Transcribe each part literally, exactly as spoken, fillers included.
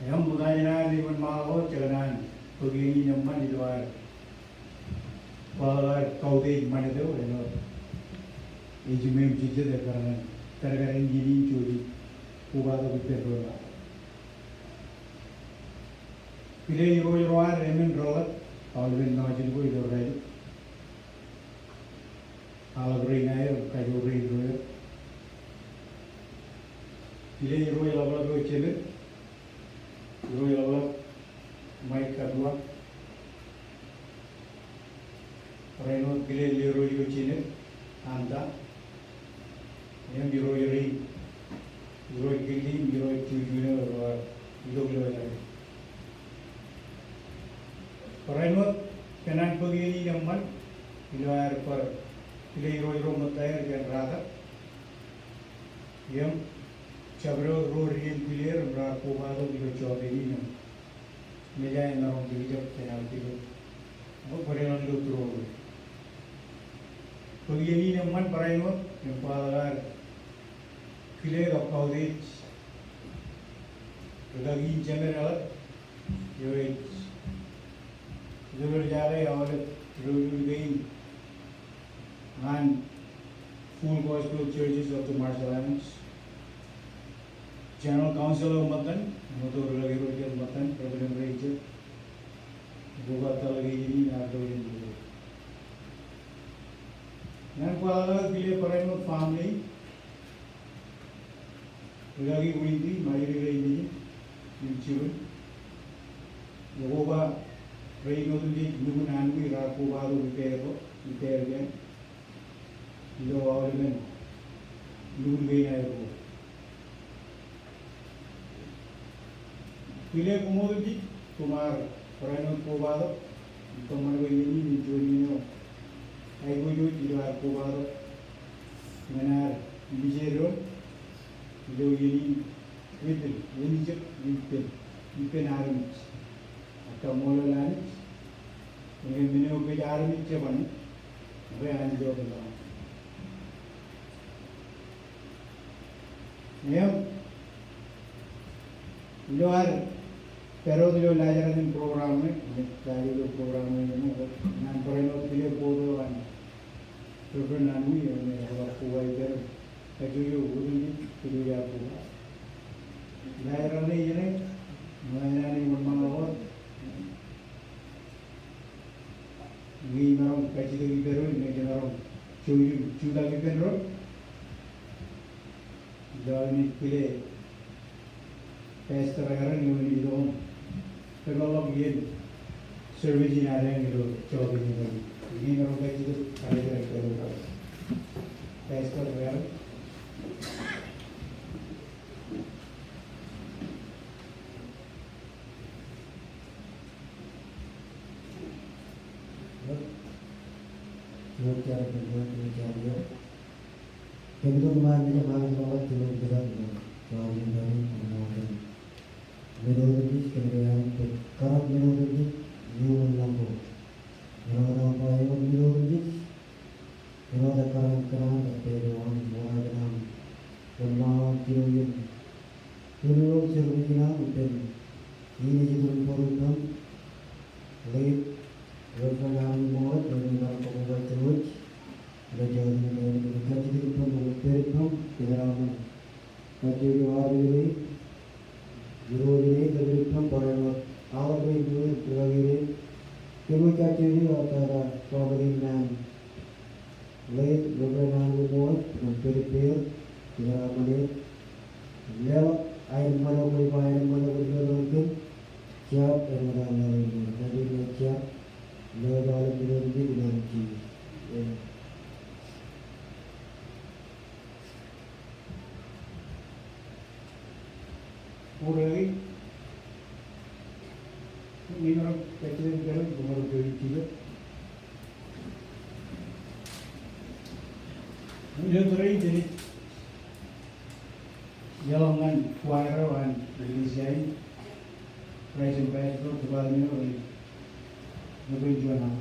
Im ṃōttan in an wōnṃaanḷọk eo, jekōṇaan bōk iien in eṃṃan ilo ad kwaḷọk ad kautiej ṃanit eo āinwōt ejimem jejjet ej kar ñan kadkadin iien in jouj im kobatok ippān doon ḷọk. Kile irooj ro ad emān reḷḷap aolepen nọọjin ko ilo Rālik. Aḷap rein aer, kajoor rein ro er. Kile irooj ḷapḷap eo jemed, irooj ḷapḷap Mike Katua. Barāinwōt kile lerooj eo jined, Anta. Im irooj rein, irooj kile im irooj jujuṇe ro ad itok ilo etaṃ. Barāinwōt kōṇaan bōk iien in eṃṃan ilo ad bar kile irooj ro ṃōttaer jān Rātak. Im jabdewōt ro rej kile er im raar kobatok ilo job in im mejān emaroñ jekjek jān aō kile. Ak bōlen ilo tūroon. Bōk iien in eṃṃan barāinwōt im kwaḷọk ad kile kab kautiej rūkaki in jemed eḷap eo ej ilo jake aolep ilo lukkuun kein ñan Full Gospel Churches of the Marshall Islands. General Council eo ṃōttan, ṃōttan rūkaki ro jet ṃōttan, reverend ro jet. Koba tōl ke iien in ad ilo iien in. Ñan kwaḷọk aō kile barāinwōt family, rūkaki Windy, Majri Ray Mijin, im jibwin. Im koba rein otemjej lukkuun Anwi raar kobatok ippāer ko, ippāer jān ilo aolepen lukkuun kein aer ko. Kile koṃ otemjej, koṃ ar barāinwōt kobatok im kōṃṃan bwe iien in en juon iien eo aiboojoj ilo ad kobatok ñan ad mije doon ilo iien in, ippān, iien ijjab ippān, ippān armej. Ak kaṃṃoolol Anij, kōnke men eo kōj armej jeban, ak Anij eo kōn ḷọk. Im ilo ad pād wōt ilo laajrak in program ṇe, laajrak in program ṇe, ñan barāinwōt kile board eo an Reverend Anwi, eo me eḷap koba ippān kajjojo otemjej, kajjojo ad koba. Laajrak ṇe ijeṇe, ṃōṇōṇō in wōnṃaanḷọk wōt. Ñe imaroñ kajjitōk ippād wōt, ñe imaroñ jouj im jutak ippān doon. Ilo aō naaj kile pastor Aaron eo enaaj itok im develop iien service in ad ilo job in. Ñe imaroñ kajjitōk, kajjitōk ippād wōt. Pastor Aaron. Ilo jar, ilo jar eo. Kōmij ṃaan, kōmij ṃaan ilo jar eo. Men otemjej, kōmij ṃaan, kōmij ṃaan men otemjej, ilo jar eo. Ilo jar eo, men otemjej. Āinwōt ekkar an kōṇaan kab pād eo an wōṇāān kōṇaan wōnṃaanḷọk kōn iien. Ilo service in aṃ ippān iien eo ej itok im bōd ippaṃ, late Reverend Anwi Mowat, eo ej kōṃṃan kōj ilo jọteen in, kōmij kajjitōk ippaṃ bwe kwōj pād ippaṃ, kōmij ṃaan. Kajjojo armej rein, irooj rein, kōmij ippaṃ barāinwōt aolep rein, rūkaki rein. Kōmij kajjojo ilo ad kōṃṃan kōn iien an late Reverend Anwi Mowat, im pād ippāer, kōmij ṃaan er. Leḷọk aenōṃṃan eo kwōj ba, aenōṃṃan eo kwōj ba ilo kōn jab, āinwōt an Anwi Mowat, kajjojo jab, ilo aolep men otemjej, ilo Jisōs. Amen. Ure, ñe imaroñ kajjitōk ippād wōt, imaroñ kajjitōk. Ilo tōre in jenaaj leḷọk ñan choir eo an eklejia in, praise and pastor department eo, ilo tōre in juon awa.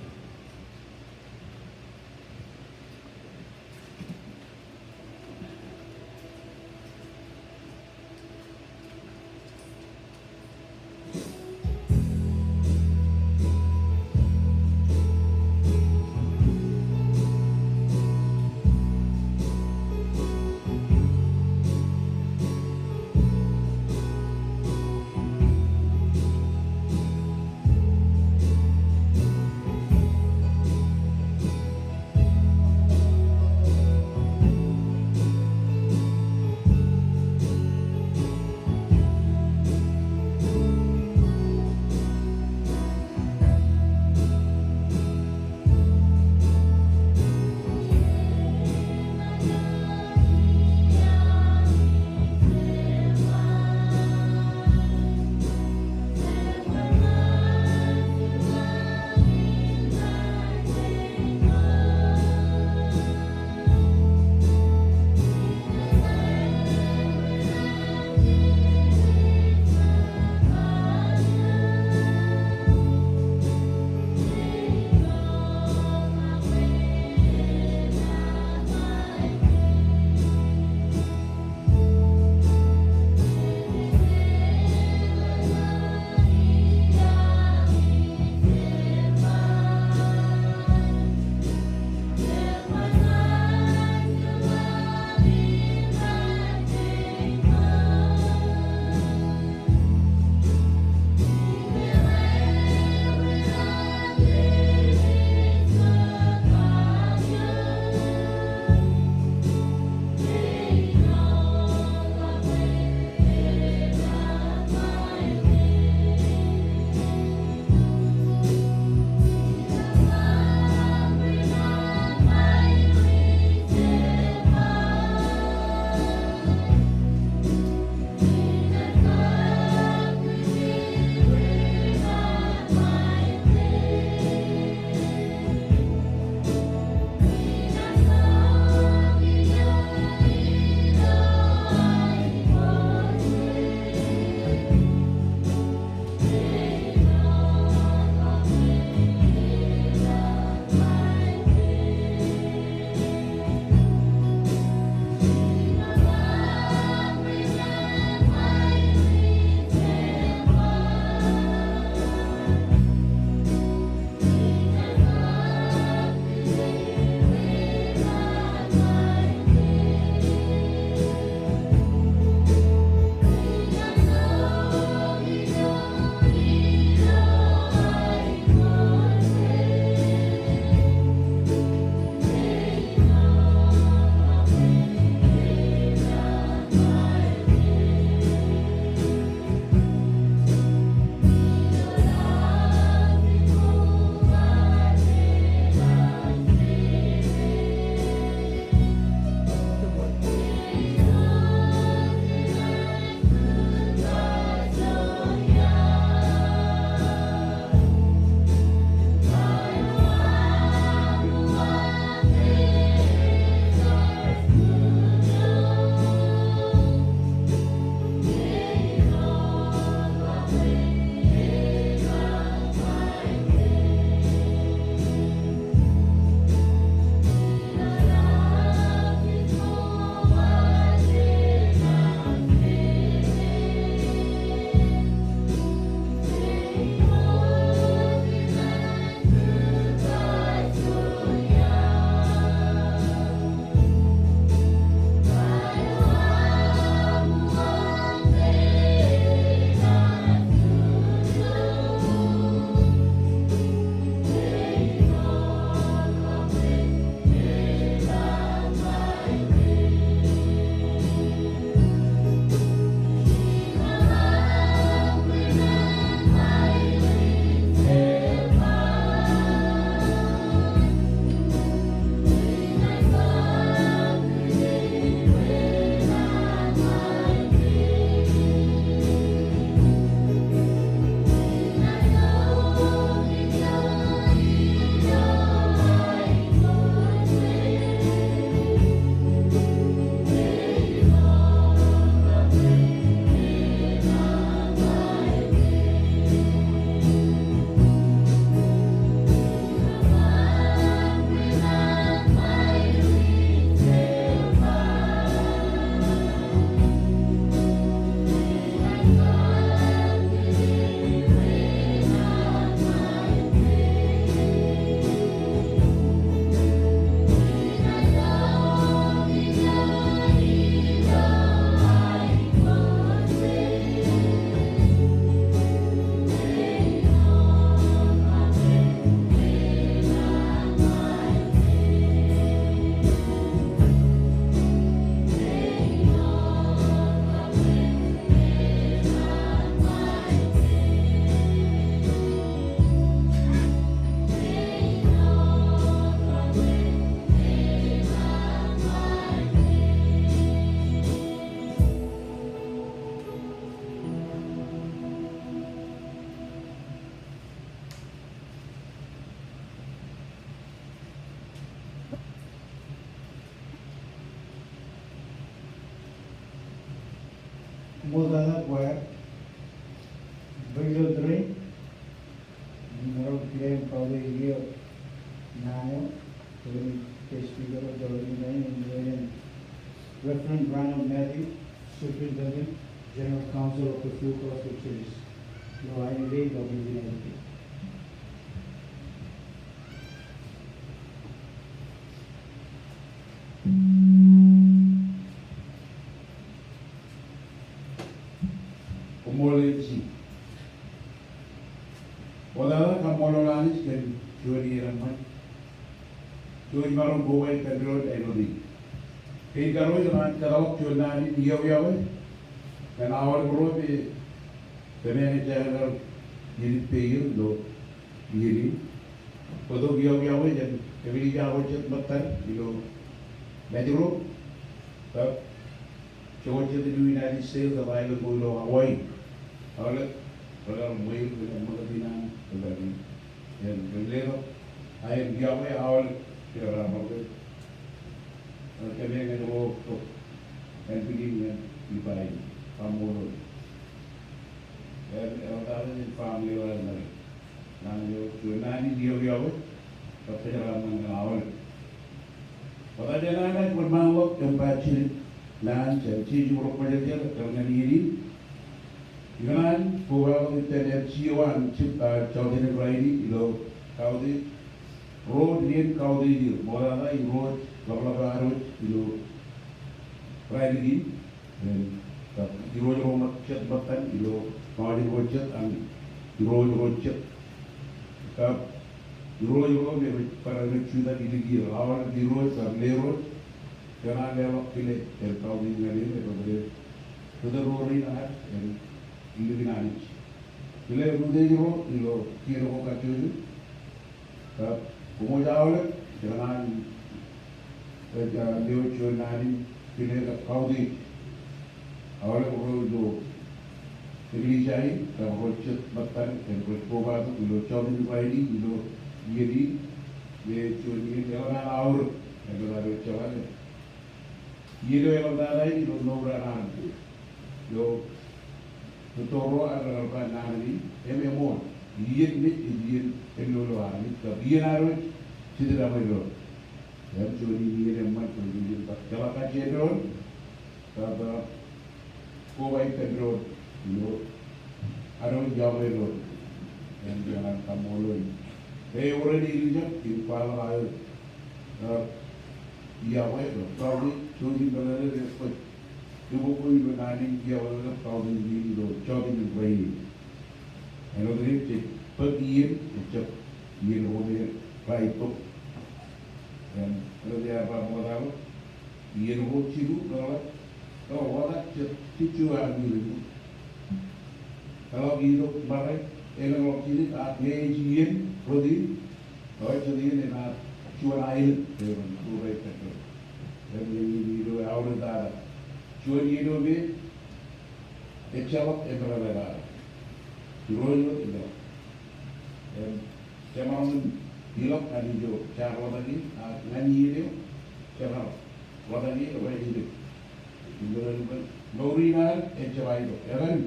Ḷọk wōt, regular drain, ṃōrōk kilen kautiej eo naan eo, kōn guest speaker eo, Reverend Ronald Matthew, Superintendent, General Council of the Full Gospel Churches, ilo aelōñ eo Connecticut. Koṃṃool Chief. Ṃoktata kaṃṃoolol Anij kōn juon iien eṃṃan. Jouj maroñ koba ippān doon āinwōt in. Kein karuo ikōṇaan kōtḷọk juon naan in iọkiọkwe ñan aolep ro me kōmeañ ejjañin kar iien in peier ilo iien in. Bōktok iọkiọkwe jān eklejia ko jet ṃōttan ilo Mājro, kab jokwe jet ilo United States kab aelōñ ko ilo Hawaii. Aolep rekar ṃweiuk kōn ṃōkaj in an kōpād in. Im ren letok aer iọkwe aolep eo raar ṃōkaj. Im kōmeañ ej ro tok ānbwinnin ñan iba in. Kaṃṃoolol. Im eḷaptata jān family eo raar ṃōkaj. Naan eo, juon naan in iọkiọkwe, kab kōjeraaṃṃan ñan aolep. Bōtab jān an ej wōnṃaanḷọk im ba jidik naan jān jeje ro kwōjarjar kar ñan iien in. Ikōṇaan kobatok ippān FGO an Jip, ah, Jọtenin Raini ilo kautiej ro, ro rej kautiej er. Ṃoktata irooj ḷapḷap eo ad wōj ilo Raini in. Im, kab irooj ro jet ṃōttan ilo ṃōjin ro jet, im irooj ro jet. Kab irooj ro me rej bar jutak ilikier, aolep irooj kab lerooj, kōṇaan leḷọk kile, im kautiej ñan er, im rej, rej ro rein ad, im ilikin Anij. Kile utiej ro ilo kien ko kajjojo. Kab koṃij aolep, kōṇaan, eh, ej lewōj juon naan in kile kab kautiej aolep ro ilo eklejia in, kab ro jet ṃōttan, im rej kobatok ilo Jọtenin Raini ilo iien in, me juon iien eḷap an aorōk, im rej jeḷā ke iien eo eḷaptata in ilo mour an armej. Ilo rūtto ro ad rekar ba naan kein, im eṃool. Iien in ej iien ello ilo armej, kab iien ad wōj jitdaṃwe doon. Im juon in iien eṃṃan, juon in iien bar jeḷā kajjien doon, kab, ah, koba ippān doon ilo ad wōj iọkwe doon. Im ikōṇaan kaṃṃoolol. Ewōr eṇ ilo ijin, im kwaḷọk aō, ah, iọkwe, kab kautiej, jouj im meḷeḷe ke kwōj ibukwi ilo naan in iọkwe kab kautiej in ilo Jọtenin Raini. Āinwōt ke jej bōk iien, ejjab iien ko me raar itok. Im āinwōt ear ba ṃoktata, iien ko jilu, ḷọk, ḷọk jet, jet juon iien. Eḷak itok ṃare, elōñḷọk jidik, ak ñe ej iien rot in, eo jet iien enaaj juon aelōñ, eo ren ro rej kōttar. Im iien in ilo aolep tata. Juon iien eo me ejjeḷọk emeḷeḷe tata. Irooj wōt ejjeḷọk. Im jemaroñ in ilọk ñan ijo jaar ḷotak in, ak ñan iien eo, jemaroñ ḷotak in, eo ej itok. Im mour in ad ejjab itok. Etan.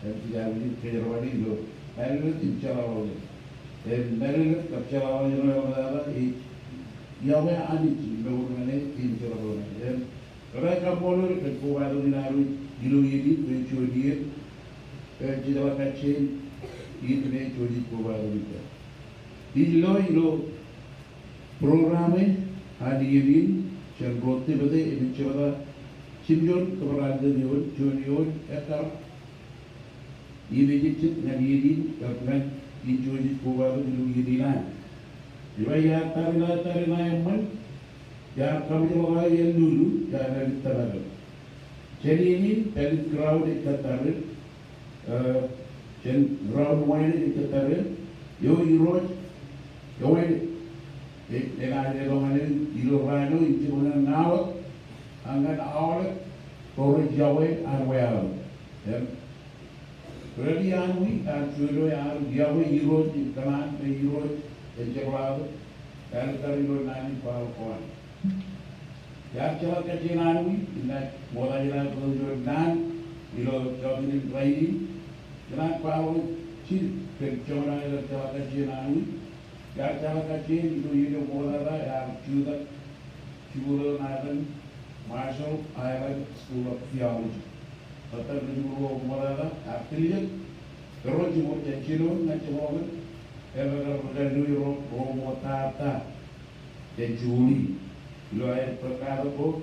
Im jej aikuj in kōjerbale ilo mālōtlōt im jeḷāḷọkjeṇ. Im mālōtlōt kab jeḷāḷọkjeṇ eo eḷaptata ej iọkwe Anij im mour ñan e im jeḷāḷọkjeṇ. Im rej kaṃṃoolol kōn kobatok in ad wōj ilo iien in, bwe juon iien, ej jeḷā kajjien in me jej kobatok ippa. Ij lo ilo program eo an iien in, jān ro tepete, im ej jebta jimjuon kōperan eo, juon eo ekkar im ejejjet ñan iien in, kab ñan in jouj im kobatok ilo iien in an. Ej ba iar tariṇae, tariṇae eṃṃan, iar kaṃōjḷọk aō āllulu, iar āliktata. Jān iien in, pālit ground ej kōttar er, eh, jān ground wāween ej kōttar er, eo irooj, eo wāween, e, enaaj letok ñan eō ilo raan eo im jibboñ ñan ña wōt, ak ñan aolep ro rej iọkwe an wāween. Im Ri-Anij, an juon eo ear iọkwe irooj im kōṇaan me irooj en jepḷaaktok, ear kar ilo naan in kwaḷọk ko an. Iar jeḷā kajjien Anij, inaaj ṃokta jeḷā bwe juon naan ilo jọteen in rainin, inaaj kwaḷọk jidik kōn joñan aer jeḷā kajjien an wōt. Ear jeḷā kajjien ilo iien eo ṃoktata ear jutak jikuuḷ eo ṇa etan Marshall Islands School of Theology. Ṃōttan ri-jikuuḷ ro ṃoktata ear tiljek, erro jiṃor jān jinoin ñan joñoul, ear kar ri-kanooj ro, ro ṃoktata jān jikuuḷ in. Ilo aer bōk katak ko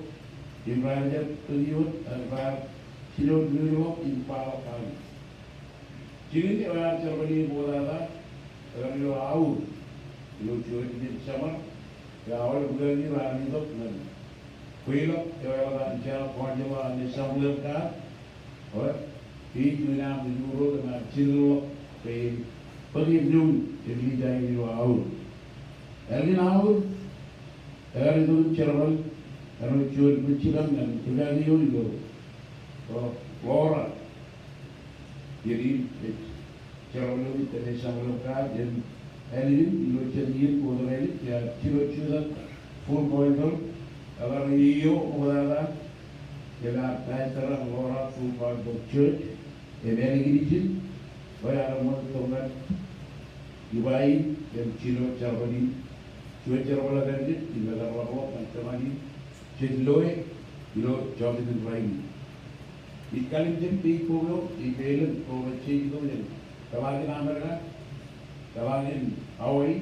im raar jab bōk iiō, ak raar jinoin ri-kanooj ḷọk im kwaḷọk aō. Jikin eo ear jerbal ie ṃoktata, ekar ilo aur ilo juon iien summer, eo aolep ri-kanooj raar itok ñan kweilọk eo eḷap an General Council an Assembly of God, eo ej juon aṃ ri-jikuuḷ ro kōn aṃ jilkinḷọk bwe en bōk iien noon im ej aikuj ilo aur. Ālikin aur, ekar itok im jerbal āinwōt juon bwijjilōñ ñan rūkaki eo ilo, eo Laura. Iien in ej jerbal eo ippān Assembly of God im ālikin ilo jet iien ko rej jino jutak full gospel, ekar iiō ṃoktata im ear pastor an Laura Full Gospel Church im ālikin ijin, bwe ear eṃṃan itok ñan iba in im jino jerbal in, juon jerbal eo ej im ekar ḷapḷọk ñan kōṃṃani jej loe ilo jọteen in rainin. Ij kallimjek peibok eo ej elōñ ko rej jeje itok jān peḷaakin Amerika, peḷaakin Hawaii,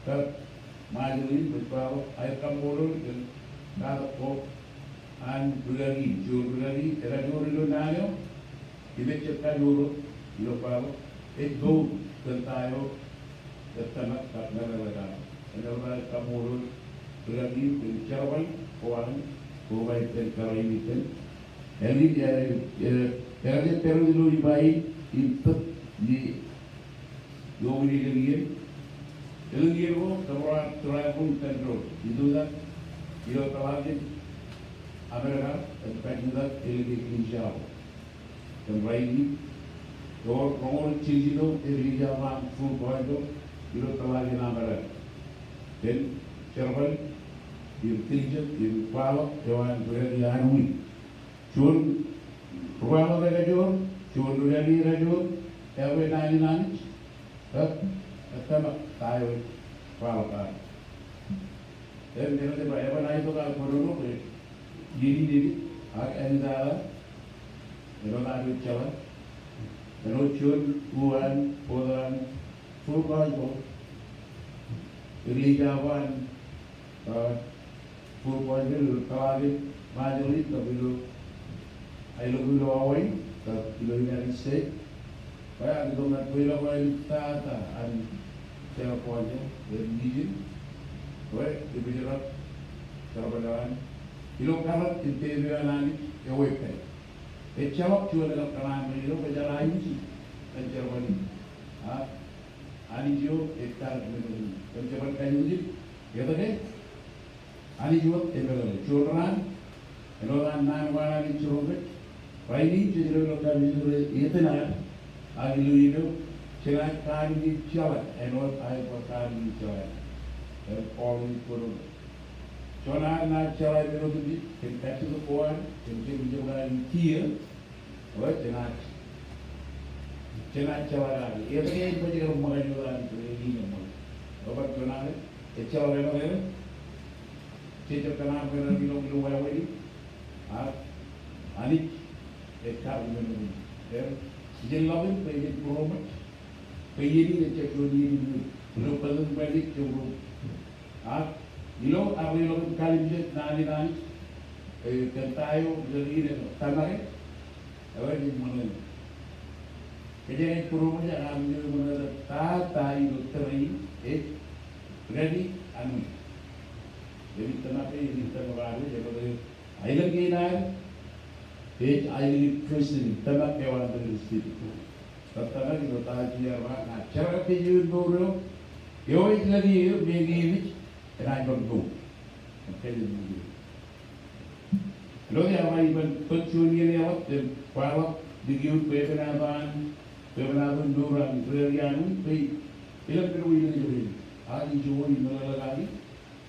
kab Ṃajeḷ in, rej kwaḷọk aer kaṃṃoolol kōn katak ko an rūkaki, juon rūkaki ekajoor ilo naan eo, im ejjab kajoor ilo kwaḷọk, ej mour kōn ta eo ej tōmak kab meḷeḷe kake. Im eḷap aer kaṃṃoolol rūkaki in kōn jerbal ko an, ko ba ippān kōrā in ippān. Ālikin, e, e, ejjab pād ilo iba in im tōp ie ioon elōñ iien. Elōñ iien ko, kōmro ar travel ippān doon, itutak ilo peḷaakin Amerika, im kajutak elōñ eklejia ko. Im rainin, ewōr roñoul jiljino eklejia ko an Full Gospel ilo peḷaakin Amerika. Im jerbal, im tiljek, im kwaḷọk eo an rūkaki an wōt. Juon rūkwaḷọk ekajoor, juon rūkaki ekajoor, ewi naan in Anij, kab, ej tōmak ta eo ej kwaḷọk kake. Im āinwōt ej ba, eban aetok aō kōnono bwe iien in edik, ak āliktata, āinwōt aō jeḷā, āinwōt juon uwaan, bōd an Full Gospel, eklejia ko an, a, Full Gospel ilo peḷaakin Ṃajeḷ in kab ilo, aelōñ ilo Hawaii kab ilo United States. Bwe ear itok ñan kweilọk eo āliktata an General Council im ijin, bwe epijerọk jerbal eo an ilo karōk im pepe eo an Anij ewōr pād. Ejjeḷọk juon ekar kōṇaan ilo bwe jar aikuj ñan jerbal in. A, Anij eo ej karōk men otemjej. Im jeban kajutak in, etke Anij wōt emeḷeḷe. Juon raan, āinwōt an naan ko an Anij jiroñ kōj, rainin jej lo ilo kapijukwe eo etan ad, ak ilo iien eo, jenaaj kanooj in jeḷā, āinwōt aer bar kanooj in jeḷā. Im Paul ej kōnono. Juon ad naaj jeḷā men otemjej, kōn kajjitōk ko ad, im jemaroñ in kiiō, Eo, jenaaj, jenaaj jeḷā kake. Etke ej baj kar ṃōkaj wōt Anij bwe en ṃōkaj? Eo, bar juon alen, ejjeḷọk eḷap eo, jejjab kōṇaan bwe en ilo, ilo wāween in. Ak Anij ej karōk men otemjej. Im ij ḷọk in bwe ej būroṃōj bwe iien in ejjab juon iien in wōt. Ilo bōtōktōk in bwe ej juon Ak ilo, ak ilo im kallimjek naan in Anij, e, kōn ta eo ri-kanooj in ej tōmak e, eo ej ṃōṇōṇō. Kōjeañ ej būroṃōj ak armej eo eṃōṇōṇō ta, ta ilo tōre in, ej rūkaki an wōt. Im ij tōmak e, im ij tōmak ad, ej rūkaki. Aelōñ kein aer, ej aelōñ in Christian, tōmak eo an Anij Jisōs. Tōmak ilo ta eo ear ba, ña ij jerkakpeje eō mour eo, eo ej lale eō, meñe ej, enaaj bar mour. Im kōj mour. Āinwōt ear ba iban bōk juon iien eḷap im kwaḷọk likioin bwebwenato an, bwebwenato in mour an rūkaki an wōt, bwe elōñ men ko ilo iien in. Ak ijoko in meḷeḷe kaki,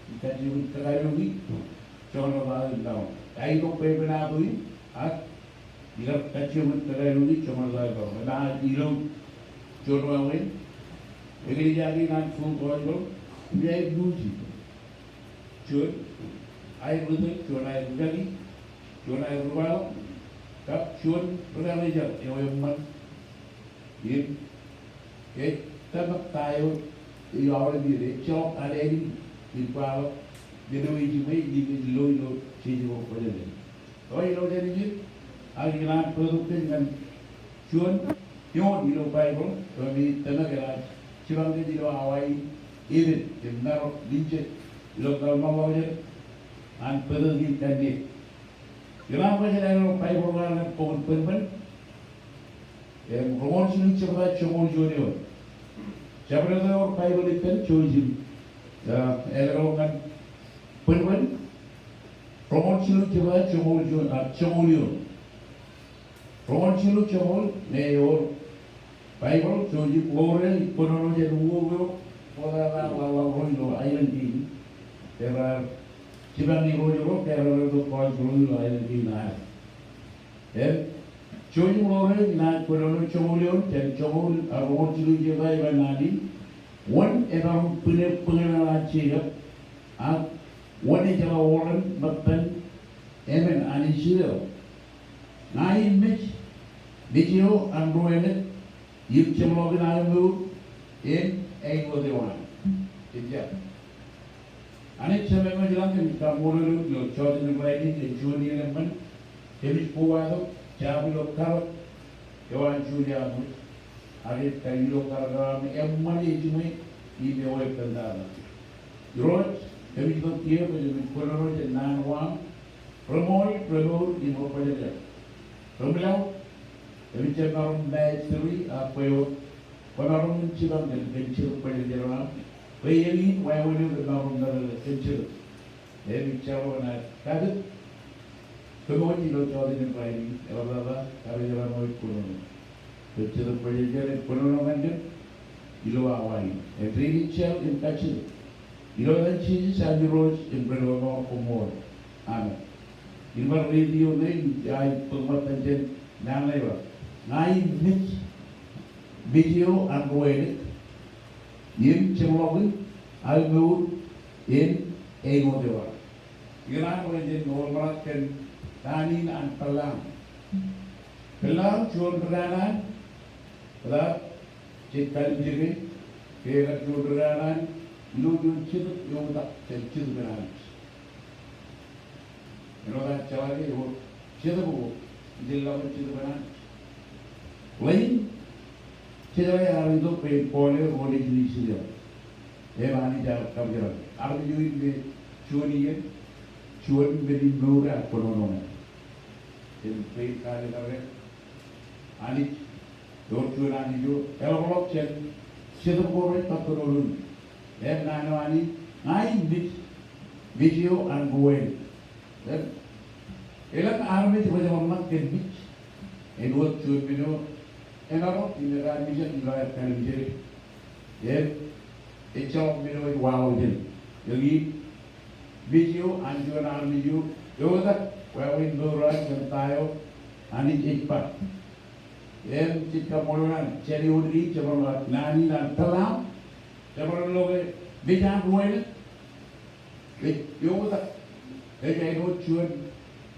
im kajjioñ in kakanooj, joñan ḷọk aō in down. Āinwōt bwebwenato in, ak Ikar kajjioñ in kōkāālōt joñoul ḷalem. Enaaj ilo juon wāween, eklejia kein an Full Gospel, im ej luuji juon aer ri tōl, juon aer ri kaki, juon aer ri waḷọk, kab juon ri karijer eo eṃṃan. Im ej tōmak ta eo ej aolep iien, ejjeḷọk alele in kwaḷọk men eo ejiṃwe im ej lo ilo jeje ko kwōjeḷā. Eo ilo jān ijin, ak ikōṇaan bōktok kōj ñan juon eoon ilo Baibōḷ eo me ej tōmak enaaj jipañ kōj ilo awa in epen im maroñ limjek ilo kōḷmānḷọkjeṇ an bōktok in kanniōk. Ikōṇaan bwe jen āliktata Baibōḷ ko an bok in Bōnbōn, im roñoul jilu jebta joñoul juon eoon. Jabdewōt ewōr Baibōḷ ippān jouj im, eh, āliktata ñan Bōnbōn, roñoul jilu jebta joñoul juon, ah, joñoul eoon. Roñoul jilu joñoul, ñe ewōr Baibōḷ, jouj im ḷoore im kōnono jān ukok eo ṃoktata ḷaḷḷaḷ ro ilo aelōñ kein, raar jipañ irooj ro, raar tok kọọj ro ilo aelōñ kein aer. Im jouj im ḷoore inaaj kōnono joñoul eoon jān joñoul, ah, roñoul jilu jebta eo ej ba naan in, wōn emaroñ bwine bōktok an Jekob, ak wōn ejjeḷọk oran ṃōttan emān an Israel. Ña in mej, mej eo an ro ānet, im jeṃḷọkin aō mour en āinwōt eo an. Ejja. Anij Jemem eo ilañ, kōmij kaṃṃoolol eok ilo jọteen in rainin kōn juon iien eṃṃan, kōmij kobatok jab ilo karōk eo an Julia Amos, ak ej kar ilo karōk eo aṃ eṃṃan ejiṃwe im eo eppān tata. Irooj, kōmij itok kiiō bwe kōmij kōnono jān naan eo aṃ, reṃool, remour im rebōjrak. Reṃwilaḷ, kōmij jab maroñ maestri ak bwe wōt kwōmaroñ in jipañ kōn, kōn Jetōb Kwōjarjar eo aṃ, bwe eñin wāween eo kwōmaroñ in meḷeḷe kōn Jetōb. Im ij jab ḷọk naaj kapit kōm ilo jọteen in rainin, eḷaptata karijeran eo ej kōnono. Kōn Jetōb Kwōjarjar ej kōnono ñan kōm ilo awa in. Im riiti jab im kajjitōk ilo etan Jisōs am Irooj im Ridōḷọk Koṃṃool. Amen. Im bar riiti eo ṇe, ij bōk ṃōttan jān naan ṇe ej ba, ña in mej, mej eo an ro ānet, im jeṃḷọkin aō mour en āinwōt eo an. Ikōṇaan bwe jen ḷōmṇak kōn naan in an Balaam. Balaam juon ri kanaan, bōtab jej kalimjeke, ke ekar juon ri kanaan ilo juon jetōb eoktak jān jetōb in Anij. Āinwōt an jeḷā ke ewōr jetōb ko ejjeḷọk jetōb in Anij. Ḷein, jejeḷā ear itok bwe en kọọle ro nejin Israel. Im Anij ear kōjeraaṃṃan armej eo in me juon iien, juon men in mour ear kōnono ñan. Im bwe in kaalikkar ke Anij, ewōr juon Anij eo eḷapḷọk jān jetōb ko rej kōnono. Im naan eo an, ña in mej, mej eo an ro ānet. Im elōñ armej rej ḷōmṇak kōn mej. Āinwōt juon men eo emaroñ im ekar mijak ilo aer kalimjeke. Im ejjeḷọk men eo ej waḷọk jān. Eñin mej eo an juon armej eo eoktak wāween mour eo an kōn ta eo Anij ej ba. Im jej kaṃṃoolol Anij, jān eoon kein jemaroñ ḷak naan in an Balaam, jemaroñ lo ke mej an ro ānet ej eoktak, ej āinwōt juon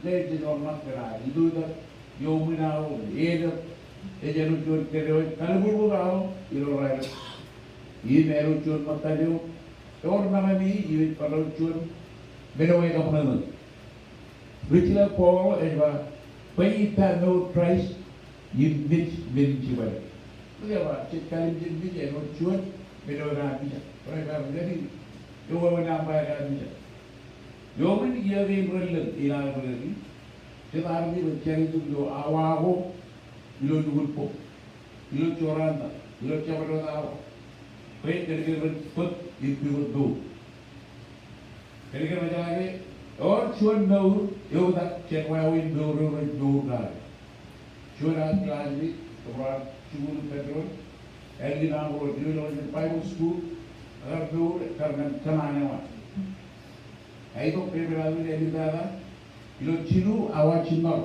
ṇe ej ḷōmṇak kōn aer itoitak ioṃwin aō, etok, ej āinwōt juon kōn eo ej kalbuḷbuḷ aō ilo raelep. Im āinwōt juon ṃōttan eo ewōr maṃṃe im ej barāinwōt juon men eo ekabṇōṇō. Ri jilōk Paul ej ba, bwe ippa mour Kraist im mej men in jibadek. Ej ba, jej kalimjek mej āinwōt juon men eo ekar mijak. Bwe ekar ri kaki eo wāween aṃ ba ekar mijak. Ioṃwin iiō kein relōñ in aō ri kaki, jet armej rej jab itok ilo awa ko, ilo lukkuun bok, ilo jorrāān ta, ilo jabdewōt awa, bwe kōnke rej bōk im pukot mour. Kōnke rej jeḷā ke ewōr juon mour eoktak jān wāween mour eo rej mour kake. Juon aō kilaajmate, kōṃro ar jikuuḷ ippān doon, ālikin aṃ ro ilo ilo Bible school, ekar mour kar ñan kōṃṃan eo an. Ej itok pepe ḷalem in āliktata ilo jilu awa jiṃṃaḷ.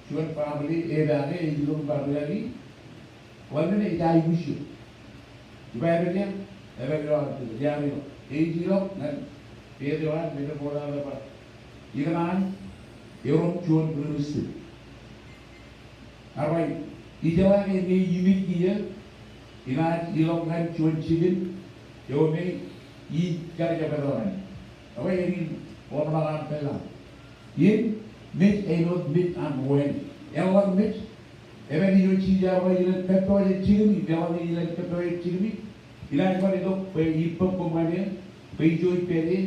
Juon family epaake ej ilọk bar rikaki, ḷōmṇak ej aikuj eo. Iba epaak, epaak eo aō, ej ilọk, ej ilọk ñan pād eo an, me rej bōk aō ba, ikōṇaan erom juon ri-Kristian. Ak bar ijeḷā ke eṃōj kiiō, inaaj ilọk ñan juon jikin eo me ij kar jab etaṃ ñan. Ak bar eñin ḷōmṇak an pād ḷọk. Im mej āinwōt mej an ro āne. Eḷap mej, epaak ijo Jisōs ear ba, ilen kōppojak jikūṃ, im eḷap ilen kōppojak jikūṃ, inaaj bar itok bwe ippok koṃ ñan eō, bwe ijo ij pād ie,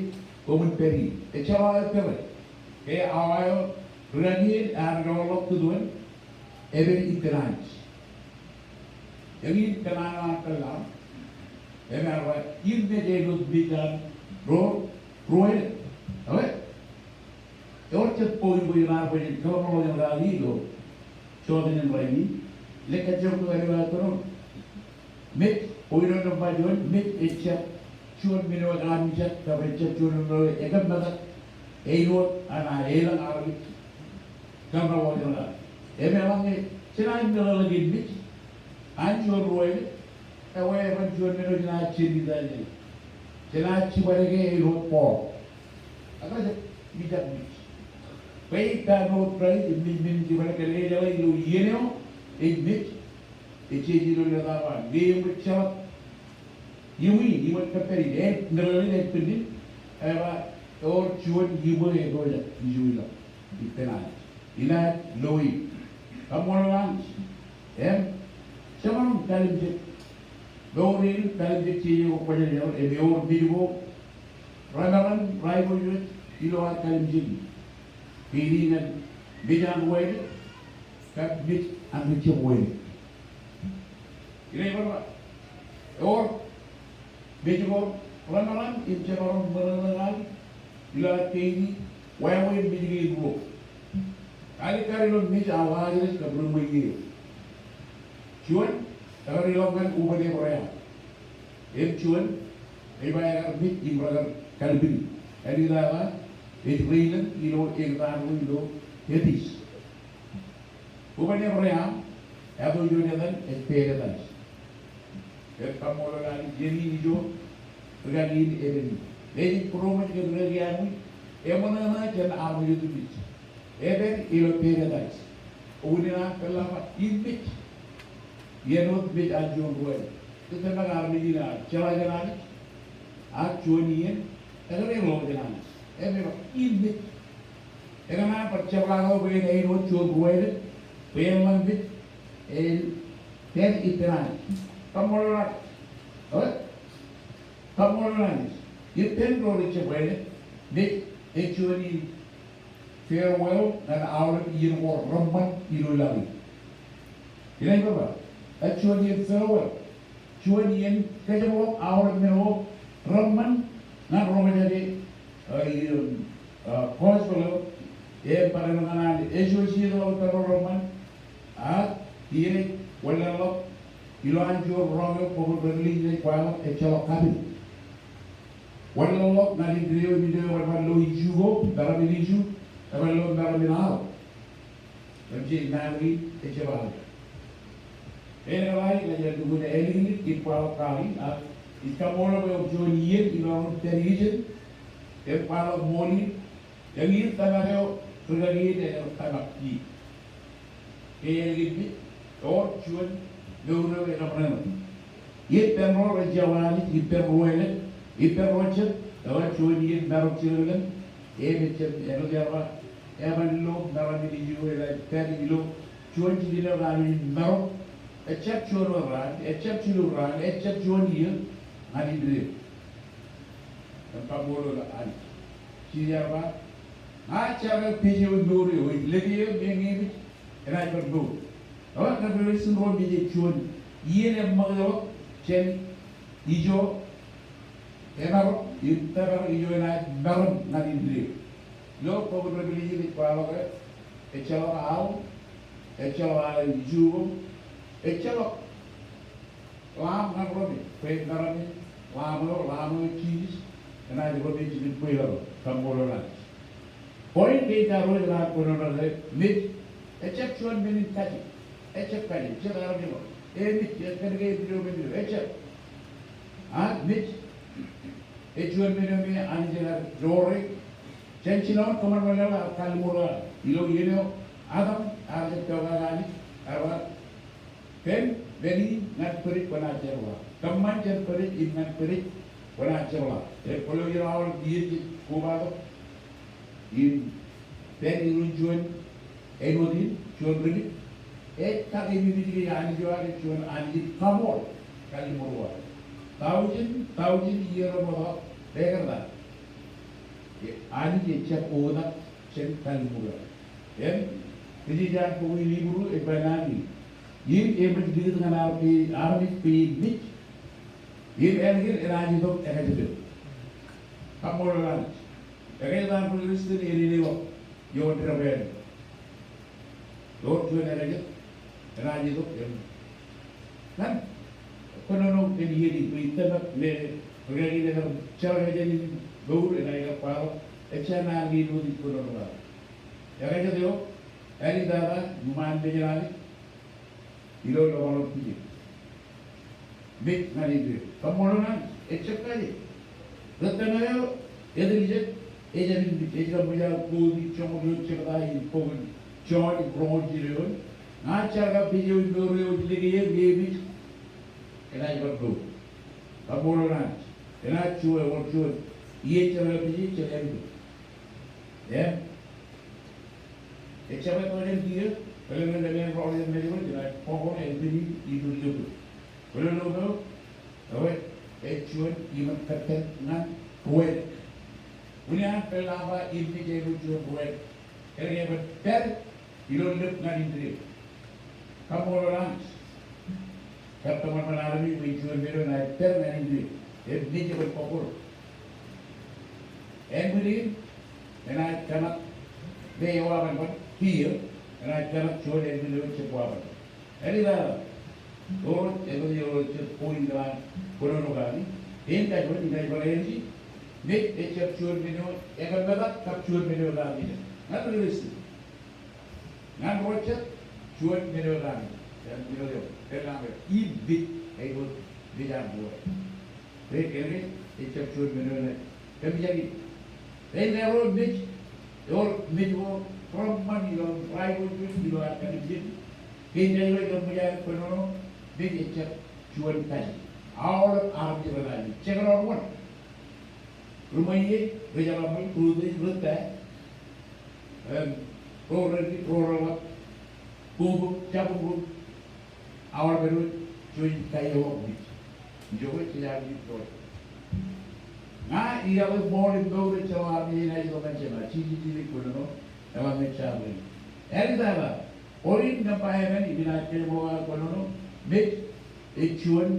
koṃwin pād ie. Ejjeḷọk aō pere. Ke awa eo rikaki eṇ ear joḷọk kūtwōn, epaak ippān Anij. Eñin kōṇaan eo an pād ḷọk, im ear ba, im mej āinwōt mej an ro, ro āne. Ewe? Ewōr jet point ko inaaj bwe jen kōḷmānḷọkjeṇ kaki ilo jota in rainin. Leg kajjioñ ko āinwōt aō tōre. Mej, point eo nōṃba juon, mej ejjab juon men eo ekaamijak, kab ejjab juon men eo ekōmmetak āinwōt an elōñ armej kōḷmānḷọkjeṇ kaki. Im eḷaññe jenaaj meḷeḷe kōn mej an juon ro āne, ewe eban juon men eo jenaaj jen itaaj āne. Jenaaj jibadeke āinwōt Paul. Ak ejjab mijak mej. Bwe ej pād ilo Kraist, im mej men jibadek, kōn ke ejeḷā ilo iien eo ej mej, ejjeḷọk ilo leta eo an. Im ejjeḷọk iṃwi, iṃōn kōppād in, ej meḷeḷe in, ej bwinnin, eba, ewōr juon iṃwe epojak ijo ilọk, ippān Anij. Inaaj lo e. Kaṃṃoolol Anij. Im jemaroñ in kalimjek. Mour in kalimjek jeje ko kwōjarjar, im ewōr mej ko remaroñ in rej aikuj ilo ad kalimjek. Kein in ñan mej an ro āne, kab mej an rijjab ro āne. Ij bar ba, ewōr mej ko remaroñ in jemaroñ meḷeḷe kaki ilo ad kein in wāween mej kein ruo. Alikkar ilo mej an Lazarus kab ri ṃweiie eo. Juon, ekar ilọk ñan ubōn Ebream. Im juon, ej ba ekar mej im rekar kalbini. Āliktata, ej reilōñ ilo ektaan ro ilo Hades. Ubōn Ebream, etan eo juon etan ej paradise. Im kaṃṃoolol Anij, iien in ijo rikaki in epād ie. Ej būroṃōj ke rikaki eo an, eṃōṇōṇō jān armej otemjej. Epād ilo paradise. Unin an pād ḷọk im mej, āinwōt mej an juon ro āne. Ij tōmak armej in ear jeḷā jān Anij. Ak juon iien, ekar ḷọk jān Anij. Im ej ba im mej. Ekōṇaan bar jepḷaak eo bwe en āinwōt juon ro āne, bwe en ḷak mej, en pād ippān Anij. Kaṃṃoolol Anij. Eo? Kaṃṃoolol Anij. Ippān ro rej jab āne, mej ej juon in farewell ñan aolep iien ko reṃṃan ilo laḷ in. Inaaj bar ba, ej juon iien farewell. Juon iien kōjepḷọk aolep men ko reṃṃan ñan roñjake, uh, in, uh, gospel eo, im barāinwōt ñan an associate eo kōn reṃṃan, ak iien ej wanlaḷḷọk ilo an juon roñ eo bok in Revelation ej kwaḷọk ejjeḷọk kapin. Wanlaḷḷọk ñan indeeo im indeeo eban lo iju ko, meram in iju, eban lo meram in aḷ. Im jej naan in ejjab aḷ. Eñin eo ij lukkuun ālikin in kwaḷọk kaki, ak ij kaṃṃoolol bwe ewōr juon iien imaroñ in pād ijin im kwaḷọk ṃool in, eñin tōmak eo rikaki in ekar tōmak ie. Ke ālikin in, ewōr juon mour eo ekōṃṃan. Ippān ro rej jeḷā Anij, ippān ro āne, ippān ro jet, ewōr juon iien marok jilōñlōñ, im ejjab, āinwōt ear ba, eban lo meram in iju enaaj pād ilo juon jikin eo an in marok, ejjab juon wōt raan, ejjab jilu raan, ejjab juon iiō, ñan indeeo. Im kaṃṃoolol Anij. Jisōs ear ba, ña ij jake pād ijin mour eo, ij lōke eo, meñe enaaj bar mour. Ewōr Revelation ro mejān juon iien eṃṃakūt ḷọk jān ijo emarok im tōpar ijo enaaj maroñ ñan indeeo. Ilo bok in Revelation ej kwaḷọk ke ejjeḷọk aḷ, ejjeḷọk aḷ eo iju ko, ejjeḷọk Lamb ñan ro mej, bwe meram in Lamb eo, Lamb eo Jisōs, enaaj ro mej jikin bwilōñ eo, kaṃṃoolol Anij. Point kein ta ro ej raar kōnono ke mej Ejjab juon men in kaje. Ejjab kaje. Jet armej eo. Emej, ej kōnke ej men eo, men eo. Ejjab. A, mej. Ej juon men eo me Anij ear jọọre. Jān jinoin kōṃanṃan eo ear kalliṃur ilo iien eo Adam ear jab pokake Anij, ear ba, kōm men in ñan bōd eo kwōnaaj jepḷaak. Kōṃṃan jān bōd eo im ñan bōd eo kwōnaaj jepḷaak. Ej kwōlo iien aolep iien jej kobatok im pen irooj juon āinwōt in, juon ri-mej, ej kake mimej ke Anij eo aō ke juon Anij in kaṃool, kalliṃur eo aō. Taujin, taujin iiō ro ṃokta, pekōn ta. Anij ejjab oktak jān kalliṃur eo aō. Im, kōj ej an bok in Hibru ej ba naan in, im eṃōj likūt ñan armej, armej bwe en mej, im ālikin enaaj itok ekajet eo. Kaṃṃoolol Anij. Ekajet an ri-Kristian en eḷap ioon debwāāl. Ioon juon ekajet enaaj itok im ñan kōnono kōn iien in bwe ij tōmak me ri-kaki in ekar jeḷā jān in mour enaaj kar kwaḷọk. Ejja naan kein wōt ij kōnono kake. Ekajet eo, āliktata iṃaan mejān Anij ilo ḷōmṇak in pije. Mej ñan indeeo. Kaṃṃoolol Anij, ejjab kaje. Ri-tōmak eo etiljek, ejjab in mej, ej kab mejāer kooti joñoul eoon jebta in bok in Jon im roñoul jilu eoon. Ña ij jar kab pej eo im mour eo ej lōke er, emej enaaj bar mour. Kaṃṃoolol Anij. Enaaj juon, ewōr juon. Iien jar kab pej eo ejjab āliktata. Im ejjab bar tok jān kiiō, bōlen ḷe men ro rej mej ro, jenaaj bōk ro ānbwinnin ilo iiō ko. Bōlen ḷe men ro, ewōr ej juon iṃōn kōttan ñan ruwānōk. Unin an pād ḷọk ba im mej ej juon ruwānōk. Kōnke eban pād ilo lōb ñan indeeo. Kaṃṃoolol Anij. Kab kōṃanṃan armej bwe juon men eo enaaj pād ñan indeeo. Im mej ej bōk bōro. Ānbwinnin enaaj kōṇak me ewānōk ban kiiō, enaaj kōṇak juon ānbwin eo ejjab wānōk. Āliktata. Ro rej, ro rej point eo an kōnono kaki. Kein kajuon, inaaj bar āliji. Mej ejjab juon men eo ekōmetak kab juon men eo ekāmijak. Ñan ri-Kristian. Ñan ro jet, juon men eo ekāmijak. Im mej ej juon men eo ekāmijak. Rej kōnke ejjab juon men eo ekāmijak. Rej kōnke ro mej, ewōr mej ko reṃṃan ilo Baibōḷ, ilo ad kajjitōk. Kein kajuon rej kōṃṃan kōnono, mej ejjab juon kaje. Aolep armej rej kajjitōk. Jekdọọn wōn. Ri-ṃweiie, ri-jeḷāṃṃan, ri-Tuj, ri-Tata, im ro rej, ro rej ḷap, bōkbōk, jabōkbōk, aolep āinwōt juon kajeḷọk mej. Ijo ke jej aikuj in tok. Ña ijeḷā ṃool im mour ej jeḷā armej enaaj itok ñan jema, Jisōs ej kōnono, eḷap mej jabōkbōk. Āliktata, point nōṃba emān im inaaj kōnono, mej ej juon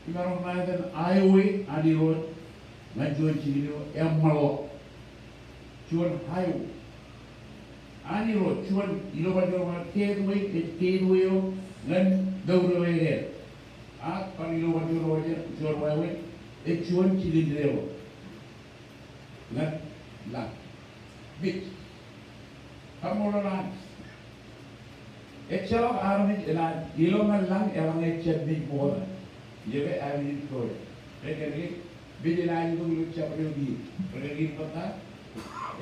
imaroñ in iten highway an Irooj ñan juon jikin eo eṃṃanḷọk. Juon highway an Irooj, juon ilo bar juon bar gateway, ej gateway eo ñan mour eo ekāāl. Ak bar ilo bar juon bar juon wāween, ej juon jikin deḷọñ ñan lañ. Mej. Kaṃṃoolol Anij. Ejjeḷọk armej enaaj ilọk ñan lañ eḷaññe ejjab mej ṃokta. Ijeḷā aikuj in tok. Rej kōnke mej enaaj itok ilo jabdewōt iien. Rej kōnke in ṃōtta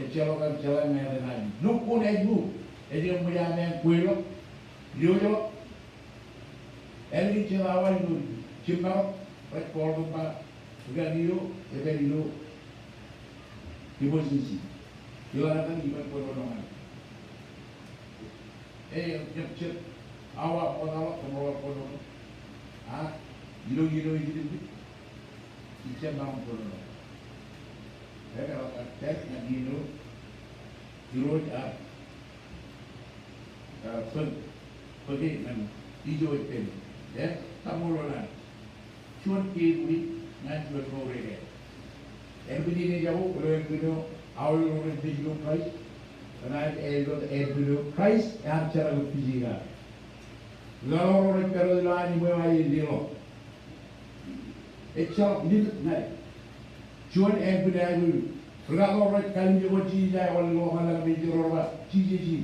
ejjeḷọk kar jeḷā ñan enaaj. Lukkuun ājmour ej kōṃṃan aṃ kweilọk. Ijo ej Ālikin jet awa ilo jimmarok, rej call tok ba, rikaki eo epād ilo emergency. Ilo etan iban kōnono ñan e. Ejjab jet awa ṃokta ḷọk kōṃro kōnono. A ilo, ilo ijin im ijin ijjab maroñ kōnono. Ekar, ekar test ñan ilo Irooj ear bōk, bōk e ñan ijo ej pād. Im kaṃṃoolol Anij. Juon gateway ñan juon mour ekāāl. Ānbwinnin ejako, kwōlo ānbwin eo aolep ro rej mej ilo Kraist, enaaj āinwōt ānbwin eo Kraist ear jerak ippijikai. Ḷọk ro rej pād ilo an iṃweo aer leḷọk. Ejjeḷọk limit ñan e. Juon ānbwin eo aikuj in. Rūkaki ro rej kallimjek wōt Jisōs aer wanlōñḷọk ñan lañ im ej ro rej ba, Jisōs in.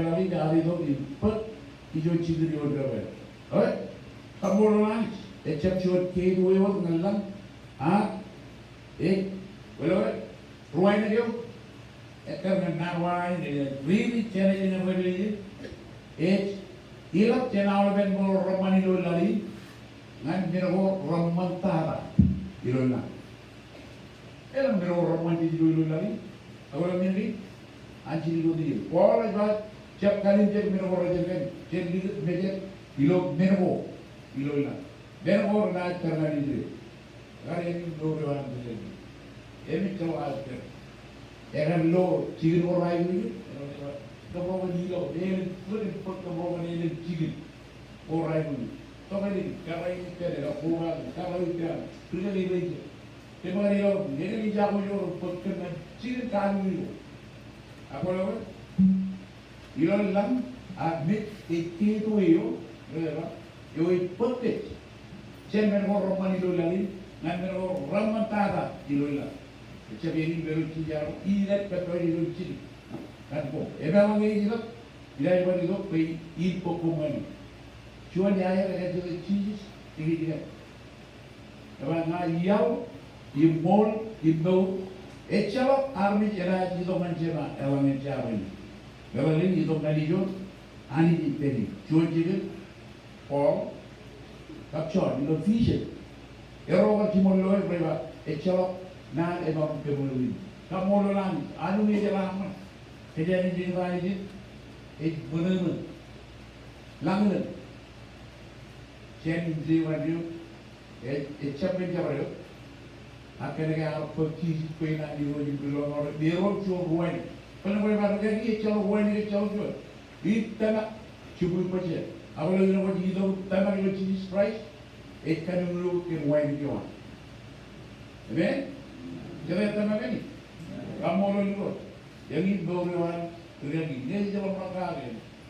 Ḷapḷap in, ear itok im bōk ijo jikin eo debwāāl. Eo, kaṃṃoolol Anij, ejjab juon gateway wōt ñan lañ, a, ej, wāween, ruwānōk eo, ekkar ñan naan wa in, ej, really, jenaaj in ej, ej, ilọk jān aolepen ṃōṇōṇō reṃṃan ilo laḷ in, ñan men ko reṃṃan tata ilo lañ. Elōñ men ko reṃṃan jej lo ilo laḷ in. Ak elōñ men kein, an jidik wōt iien. Paul ej ba, jab kalimjek men ko rejjab kalimjek, jen likūt mejād ilo men ko ilo lañ. Men ko renaaj bar ñan Israel. Ekar eñin mour eo an Israel. Im ejjeḷọk aō pād. Ekar lo jikin ko raikuj. Kōṃro kōn ilo, elōñ, bōk kōṃro kōn elōñ jikin ko raikuj. Tokālik, kōrā in pād, ekar koba, kōrā in pād. Rikaki rej Kōn ilo, ekar ej jako ilo bōk kōn jikin kaalikkar eo. Ak kwōlo ke? Ilo lañ, ak mej ej gateway eo, eo ej bōk kōj jān men ko reṃṃan ilo laḷ in, ñan men ko reṃṃan tata ilo lañ. Ejjab eñin men eo Jisōs ear ba, inaaj pād ilo jidik ñan koṃ. Im eḷaññe ej itok, inaaj bar itok bwe in bōk koṃ ñan eō. Juon iaer ekar jete Jisōs, ikijjien. Ebar ña iaḷ, im ṃool, im mour, ejjeḷọk armej enaaj itok ñan Jema eḷaññe jaar in. Meḷeḷe in itok ñan ijo, Anij ej pād ie. Juon jikin, Paul, kab John, ilo vision. Erro kar jiṃor loe, rej ba, ejjeḷọk naan emaroñ kōmeḷeḷe in. Kaṃṃoolol Anij, aolep eo ear eṃṃan. Kōjeañ in jenkōṇaan ijin, ej ṃōṇōṇō. Lañlōñ. Jān in jeban eo, Ej, ejjab men jabdewōt. Ak kōnke ear bōk Jisōs bwe en an Irooj im Rilọmọọr, im erom juon ruwānōk. Kōnke bar kaki ejjeḷọk ruwānōk, ejjeḷọk juon. Im tōmak jibukwi bōjjāān. Ak ilo āinwōt itok tōmak eo Jisōs Kraist, ej kōnono kōn ruwānōk eo an. Amen? Jete tōmak in? Kaṃṃoolol Irooj. Eñin mour eo an rikaki. Ñe ejjeḷọk ṃōṇōṇō kake,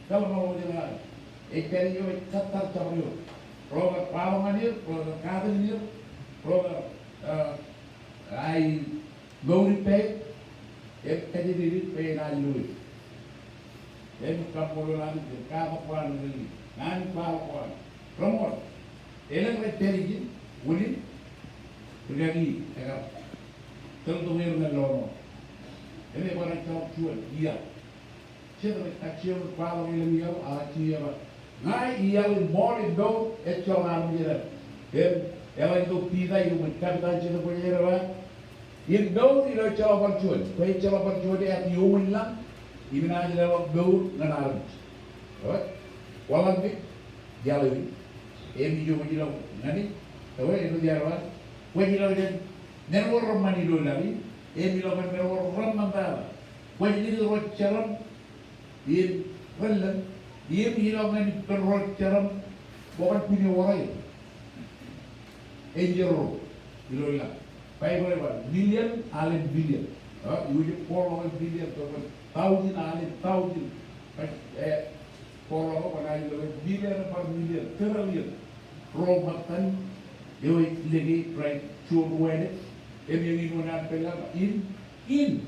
jeḷā ṃōṇōṇō kake. Ej pād ijo ej kōttar jabdewōt. Ro kar kwaḷọk ñan er, ro kar katakin er, ro kar, ah, aikuj mour ippāer, im kajjitōk er bwe enaaj lo er. Im kaṃṃoolol Anij, im katak ko an rikaki. Ña in kwaḷọk ko an. Reṃool. Elōñ rej pād ijin, unin, rikaki ekar tōltōl er ñan lọmọọr. Im ebar ejjeḷọk juon iaḷ. Jet rej kajjioñ kwaḷọk elōñ iaḷ, ak ej ba, ña iaḷ im ṃool im mour, ejjeḷọk armej enaaj. Im eḷaññe itok Piter, iuṃwin kapitan jetōb bōjrak eo, im mour ilo ejjeḷọk bar juon, bwe ejjeḷọk bar juon eo ear iuṃwin lañ, im enaaj leḷọk mour ñan armej. Eo, kwaḷọk mej, iaḷ eo in. Im ijo kwōj ilọk ñan e, eo, eo, eo, eo, kwōj ilọk jān men ko reṃṃan ilo laḷ in, im ilọk ñan men ko reṃṃan tata. Kwōj likūt ro jeram, im relōñ, im ilọk ñan ippān ro jeram, bwe kwōn pine wōr er. Enjeḷ ro, ilo lañ. Baibōḷ ej ba, million alen million. Eo, iwōj bōkḷọk million, bwe kwōn thousand alen thousand. Bwe, eh, Bōkḷọk, kwōnaaj lo million bar million, trillion. Ro ṃōttan eo ej lōke rej juon ruwānōk, im eñin wōt an pād laḷ in, in.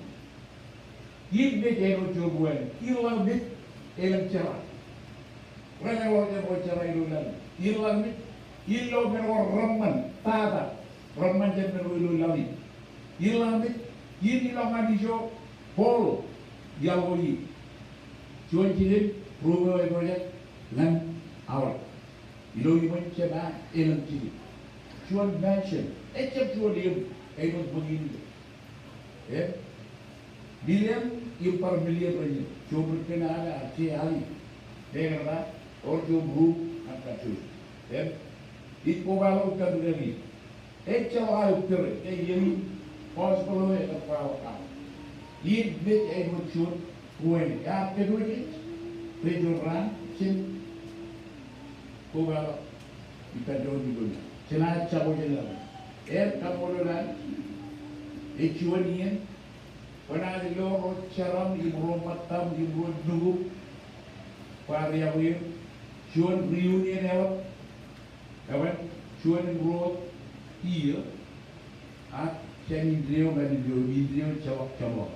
In mej āinwōt juon ruwānōk, in ḷak mej elōñ jera. Renaaj ḷọk jān ro jera ilo laḷ in. In ḷak mej, in lo men ko reṃṃan, tata. Reṃṃan jān men ko ilo laḷ in. In ḷak mej, in ilọk ñan ijo, Paul, iaḷ ko in. Juon jikin, ruo eo epojak ñan aolep. Ilo iṃōn Jema elōñ jikin. Juon mansion, ejjab juon eṃ, āinwōt bōk in ilo. Im, million im bar million rej, juon ri kōn al, ak je al in. Meñe rej ba, ewōr juon ruo an kajjojo. Im, ij kobaḷọk kōn rikaki. Ejjeḷọk aō pere, ke eñin gospel eo ekar kwaḷọk aō. In mej āinwōt juon ruwānōk. Ear kōpooj kōj, Rej juon raan, jen kobaḷọk ippān doon ilo iien. Jenaaj jako jeḷā. Ej kaṃṃoolol Anij, ej juon iien, kwōnaaj lo ro jeraṃ im ro ṃōttaṃ im ro lukkuun, kwaar iọkwe eok, juon reunion eo, eban juon im ruo iiō, ak jān indeeo ñan indeeo, indeeo jeḷọk jeṃḷọk.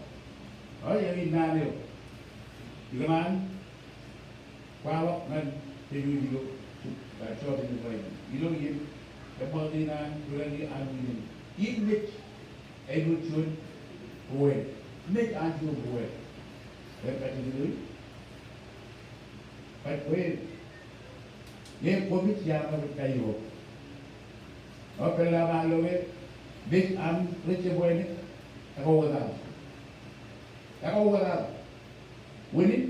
Eo, eo naan eo. Ikōṇaan kwaḷọk ñan kōj ilo, uh, jota in rainin. Ilo iien, eṃṃakūt in an, ilo iien an, im mej āinwōt juon ruwānōk. Mej an juon ruwānōk. Eo kajjitōk eo. Bwe, bwe ñe kwōmej iar naaj kairo. Eo, peḷḷọk an lo ke mej an ri jebwānōk, ekwe wōt ad. Ekwe wōt ad. Wūnin,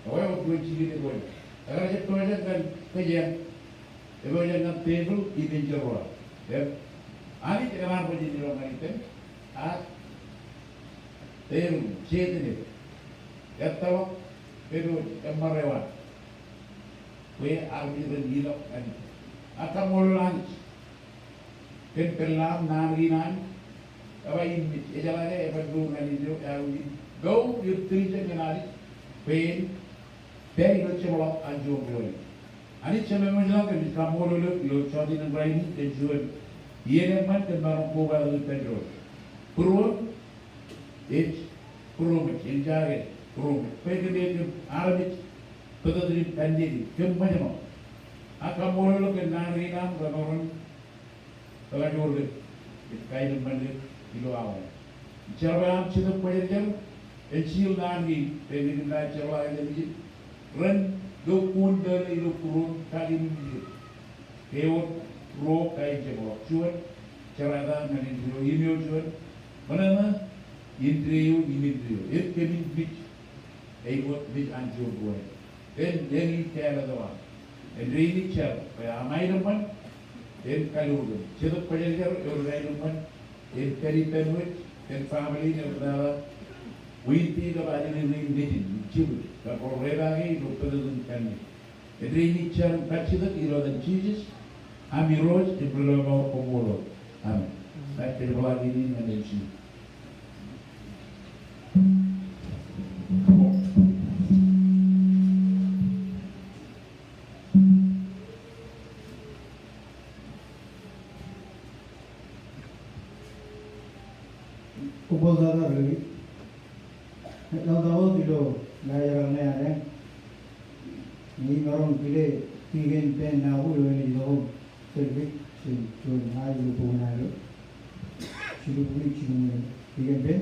eo, eo, ewōr juon jikin eo wōt. Ekar jab pojak ñan kōjeañ. Epojak ñan tepil im enjeḷ ro. Eo. Anij ekōṇaan bwe jen ilọk ñan ippān. Ak tepil, Setan eo, ettōḷọk, pād wōt, eṃṃan eo an. Bwe armej ren ilọk ñan ippān. Ak kaṃṃoolol Anij kōn peḷḷọk naan kein an, eo ba im mej, ejeḷā ke eban lo ñan indeeo, eo im, eo im tiljek ñan Anij, bwe en pād ilo jeṃḷọk an juon ruwānōk. Anij Jemem eo ilañ, kōmij kaṃṃoolol eok ilo jota in rainin kōn juon iien eṃṃan kōn maroñ kobatok ippān doon. Būruōm ej būroṃōj, en jake būroṃōj. Bwe kōmij kōm armej bōtōktōkin kanniōk, kōm ṃōjṇọ. Ak kaṃṃoolol eok kōn naan kein an remaroñ ḷọk ilo awa. Ij jar bwe aṃ Jetōb Kwōjarjar en seal naan kein, bwe en naaj jeḷā ilo mejān ren lo kuun tōl ilo būruōm kake mejān. Ke ewōr ruo kain jeṃḷọk, juon jerata ñan indeeo im eo juon ṃōṇōṇō indeeo im indeeo. Ej kōmij mej āinwōt mej an juon ruwānōk. Ej, ej ij kāālōt eo aṃ. Ej rej jar bwe aṃ aenōṃṃan en kalliṃur kōm. Jetōb Kwōjarjar ewōr aenōṃṃan en pād ippān wōj, en family in ewōr tata Winti kab Anini rein nejin, im Jibwe, kab ro repaake ilo bōtōktōkin kanniōk. Ej rej jar im kajjitōk ilo etan Jisōs, am Irooj im Rilọmọọr, koṃṃool. Amen. Ij kōjepḷaak in ñan M C. Koṃṃool tata ri-, ḷọk wōt ilo laajrak ṇe ad. Ñe imaroñ kile Deacon Ben Nabu eo enaaj itok im service jān juon ṇa ilo bok in ad eo. Jilu bukwi, jilu ṇe. Deacon Ben.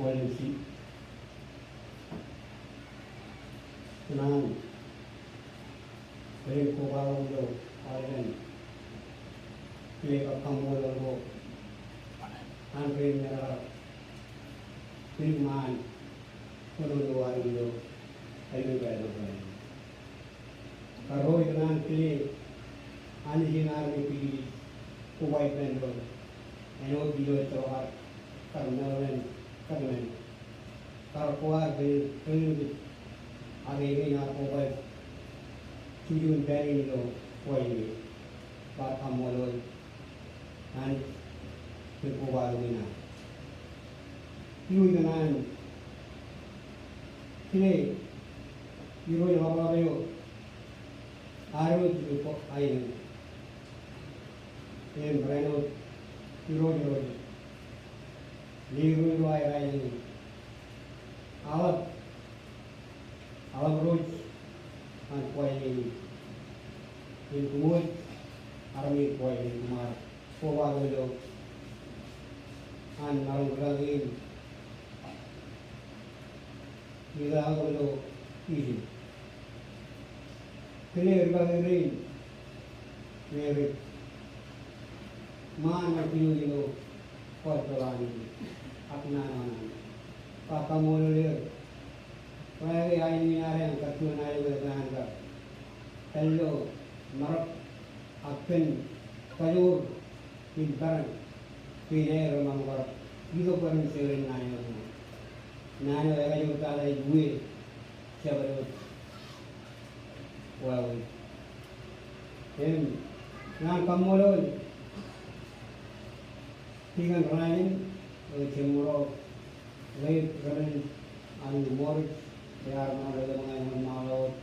Kōṃṃool Anij. Kōn an bōlen kobatok ilo aolepen kile kab kaṃṃoolol ko an rein meḷeḷe kar kile ṃaan kōnono ilo aelōñ ko aelōñ ko. Kar ro ikōṇaan kile Anij in armej kajjitōk koba ippān doon āinwōt ilo ejjeḷọk ad kar meḷeḷein kōtmān. Kar ko ad kile rein kōj ak eñin ar koba jukjuk in pād in ilo kwe in bar kaṃṃoolol Anij kōn kobatok in ad. Ilo ikōṇaan kile Irooj ḷapḷap eo ad wōj ilo aelōñ in, im ren wōt irooj irooj, irooj ilo aelōñ in. Aḷap, aḷap irooj an kwe in, im koṃwōj armej kwe in, koṃar kobatok ilo an maroñ rūkaki in ilo aelōñ in. Kile rūkaki rein me rej ṃaan ilo kwe in ilo kwe in, ak naan eo an, ba kaṃṃoolol er. Bwe ke aelōñ in ad eñ kar juon aelōñ eo ekōṇaan kar pād ilo marok ak pen kajoor in peran ke rej maroñ kar itok bwe ren share naan eo. Naan eo ekajoor tata ej uwe jabdewōt wāween. Im ñan kaṃṃoolol tikōn raan in eo jemṃool Reverend Anu Morris, ear maroñ letok ñan ṃaḷo wōt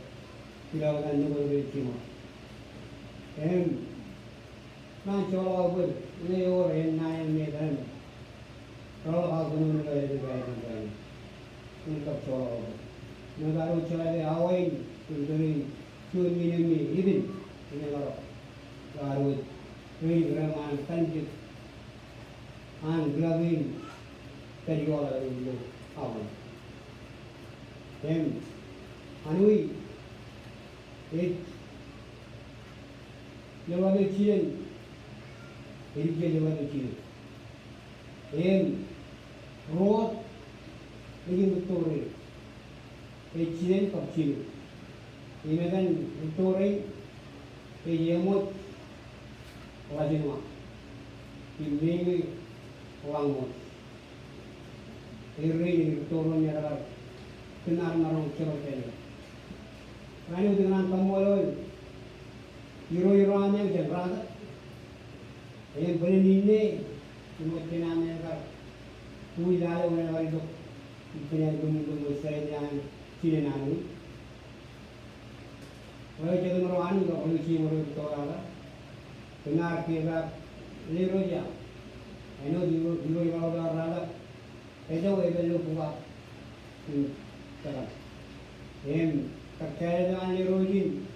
ilo aelōñ in, nukun eo jiṃor. Im ñan joḷọk aō bōd, ewōr āinwōt naan eo me kōn reḷọk aō bōd ilo aelōñ in, im kab joḷọk aō bōd. Āinwōt ad wōj jeḷā ke awa in im kōn juon men eo me epen im eḷọk, ad wōj rein reṃṃan kanjek an rūkaki in pād ioḷaḷ ilo awa in. Im Anu ej jeḷā ke jinen ej jeḷā ke jinen. Im ruo ej im rūtto rein, ej jinen kab jinen. Im etan rūtto rein ej eṃōj ḷajinwa im meñe ḷañṃool. Errein ej rūtto rein eo ekar kōn ad maroñ jebta ilo. Raan in ikōṇaan kaṃṃoolol irooj ro ameañ jān Rātak. Im bōlen inne, im ej kōn ameañ kar uwi lale wōn ekar itok ippān aer kōmij kōmij sāit ilo jinen Anu in. Ro jet im ro Anu in, ro jet im ro Rātak, kōn ad kepaak Leroy, āinwōt irooj ro Rātak, ejjeḷọk epād ilo bukwōj in kōtaan. Im kar kāālōt eo an Leroy in,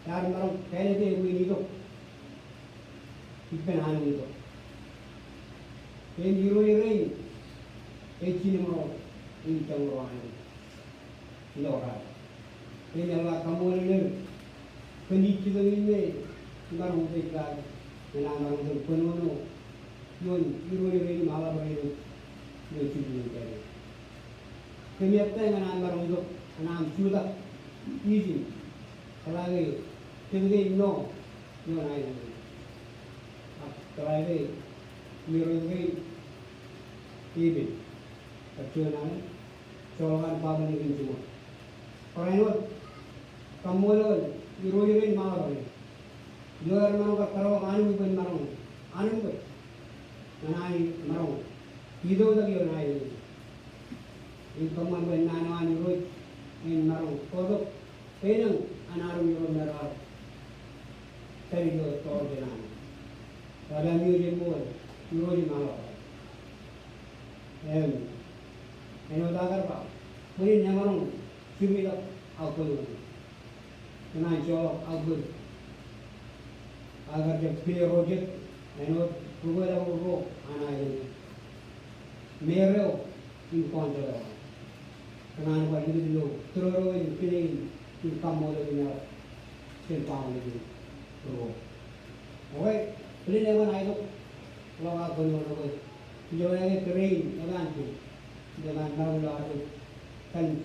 ear maroñ kāālōt e bwe en itok ippān Anu in itok. Im irooj rein ej jinen ro im jān ro Anu in ilo Rātak. Im eḷap kaṃṃoolol er kōn ijjitōk in me emaroñ ej kar, enaaj maroñ kōnono ioon irooj rein im aḷap rein ilo jibwin in. Kōmij ettā ñan aṃ maroñ itok, ñan aṃ jutak ijin, kōḷḷā ke jet kein ṇo ioon aelōñ in. Ak kōḷḷā ke irooj kein epen, kar juon aelōñ, joḷọk an ba bwe en jiṃor. Barāinwōt kaṃṃoolol irooj rein im aḷap rein ilo aer maroñ kar kōrọọl Anu in bwe en maroñ, Anu in bwe ñan Anu in maroñ itok tok ioon aelōñ in. Im kōṃṃan bwe naan eo an Irooj en maroñ bōktok, bwe en enaaj an Anu in ro me raar pād ilo tọọrjān Anu. Raan in eo jemṃool, Irooj im aḷap. Im āinwōt aō kar ba, bwe en emaroñ jipeḷḷọk aō bōd wōt. Kōn an joḷọk aō bōd, aō kar jab kile ro jet, āinwōt bukwe ḷọk ruo an aelōñ in. Mereḷọk in kọọnjeḷā eo an. Kōṇaan bar likūt ilo tōroro in kile in, in kaṃṃoolol in eo, jān family in ruo. Okay, bōlen eṃṃan aetok ḷọk aō kōnono ke ijo ṇe ke kōrā in eban pād, eban ḷọk ilo ad kanooj.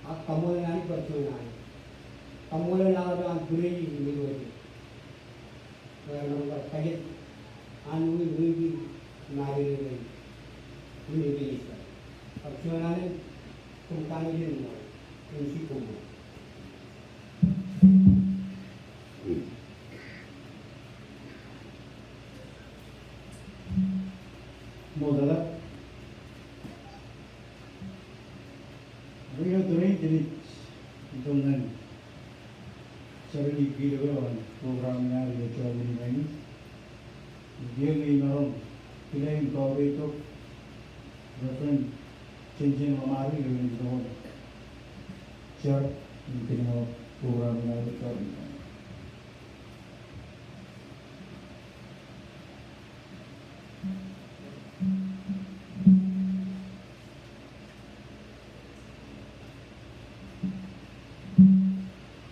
Ak kaṃṃoolol Anij bar juon alen. Kaṃṃoolol aō ḷọk an pād in irooj. Ewōr bar kajet an wōj ṃwiin in Mariri ṇe in Indonesia. Ak juon alen koṃ kañin in ṃool in jibboñ. Ṃoktata. Ri eo tōre in jenaaj itok ñan jar in kiiō eo an program in ad ilo jota in rainin. Kiiō ñe imaroñ kile im kautiej tok Reverend Jensen Ḷōṃaro ilo en itok jar in kile eo program in ad ilo jota in rainin.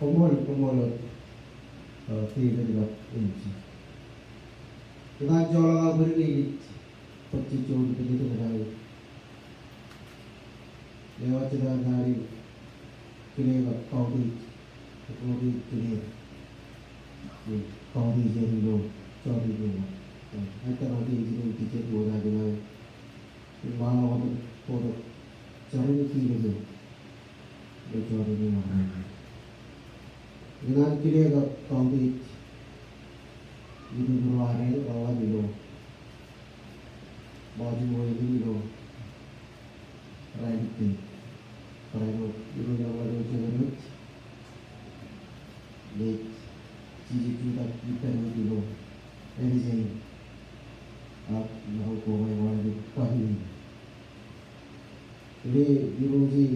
Koṃṃool, koṃṃool wōt, uh, David ak Angie. Kōtaan joḷọk aō bōd in ej bōk jejjo in bōk itok ñan Lewōj jete ad kile kab kautiej, kautiej kile, kautiej ilo jota in eo. Ak ij kōṇaan kile ilo jota in eo. Im ṃaanḷọk wōt bwe jar in kiiō eo ilo jota in eo. Ikōṇaan kile kab kautiej itok ilo ad eo ḷọk ilo Ṃajeḷ eo in ilo Rainitte. Barāinwōt Irooj eo ḷọk ilo jota in eo. Ej jijet jutak ippān wōt ilo ālikin. Ak maroñ kobaik wōt ilo bajjek in. Ilo Irooj in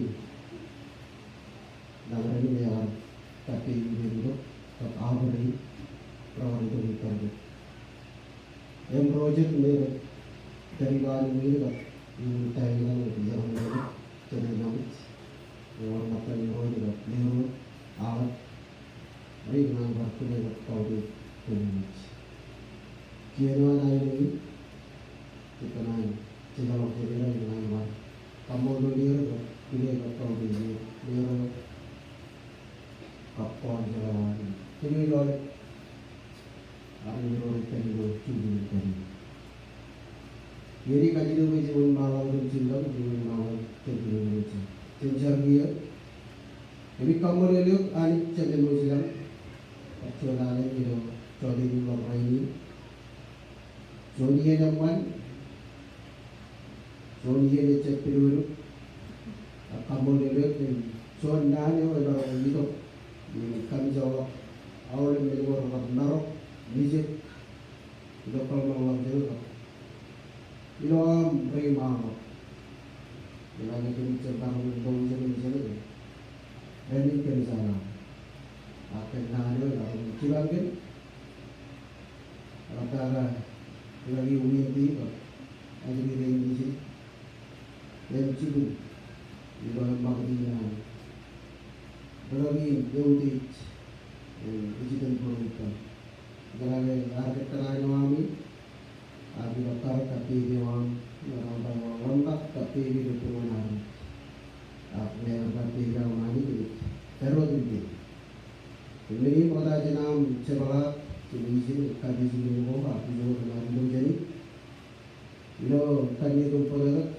Nañinmej eo an kab peiṃ in itok, kab aorōk in, ro rej itok ippān wōt. Im ro jet me rej tōl ilo an wōj in kab in taim in an wōj in, jet eo an wōj in, jet eo an wōj in, ewōr ṃōttan ro jet eo an wōj in, aorōk, rej ikōṇaan bar kile kab kautiej kōmij. Kiiō eo an aelōñ in, ij kōṇaan jeḷọk jeḷā eo an bar kaṃṃoolol er kab kile kab kautiej er, er kab kọọnjeḷā eo an. Kōn ilo aolep armej ro rej tōl ilo juon in kōn. Iien in kajjitōk ej wōnṃaanḷọk jān jilkinḷọk, ej wōnṃaanḷọk jān jilkinḷọk. Jān jar kiiō, im ij kaṃṃoolol eok Anij Jemem eo ej ilañ, bar juon alen ilo jota in ḷọk rainin. Juon iien eṃṃan, juon iien ejjab pidodo, ak kaṃṃoolol eok kōn juon naan eo emaroñ itok, im kōmij joḷọk aolep men ko rekar marok, mijak, ilo kōḷmānḷọkjeṇ eo, ilo aṃ reiṃaanḷọk. Im āinwōt kōmij jab maroñ in lọmọọr jān ijeṇ, rainin kōmij jeḷā. Ak kōn naan eo emaroñ jipañ kōm, Ḷaptata, ḷak iuwin ti kab ajri rein ijin. Im jibwin ilo eṃṃakūt in an ḷak in eutiej im ejitōñ bōro ippām. Ḷak in ad kōttar eo aṃ in, ak ilo karōk kab pepe eo aṃ, ilo ḷaptata eo ḷōmṇak kab pepe ilo tūroon ad. Ak ḷaptata kab pepe eo aṃ in, ej pād wōt im pād. Im men in ṃokta jān aṃ jepḷaak, jān ijin, kab ijin men ko, ak ijo ren aṃ ilo jān in. Ilo kanniōk im bōtōktōk,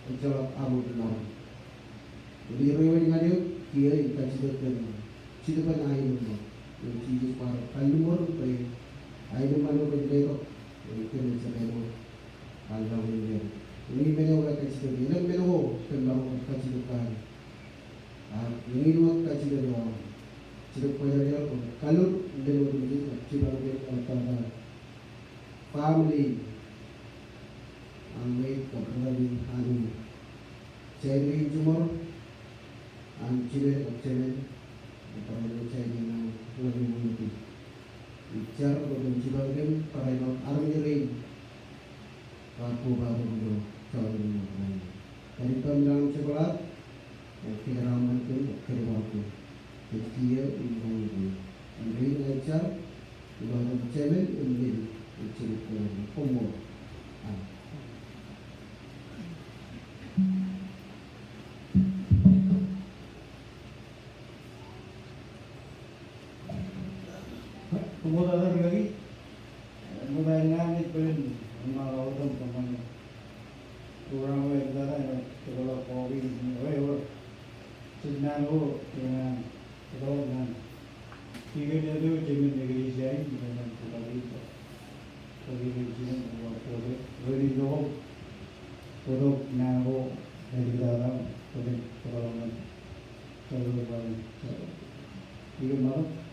ejjeḷọk aṃ wōt laḷ. Im irooj ñan eok, kiiō in kajjitōk kōn, jitōbōn aenōṃṃan. Im Jisōs kwaar kalliṃur bwe aenōṃṃan eo kwōj letok, im kōmij jab āinwōt an laḷ in jān. Im men eo kwōj kajjitōk, elōñ men ko kwōj maroñ kajjitōk kake. Ak eñin wōt kajjitōk eo aṃ. Jitōb Kwōjarjar kwōj kalur men otemjej, jipañ kōm ḷaptata family, an ḷe kab ri-lọmọọr in, an jatū in jiṃor, an jemān kab jemān, barāinwōt jatū in an ḷe in wūti. Ij jar bwe kwōn jipañ kōm barāinwōt armej rein rej kobatok ilo jota Ej bōlen, ṃaḷotin kōṃṃane. Program eo ej tata āinwōt develop ko in, ewōr, ewōr. Jet naan ko, āinwōt development. Ikōṇaan eo, jemān eklejia in, jemān development. Ko in jemān development. Ko in development. Ko in development. Ko in development. Ko in development.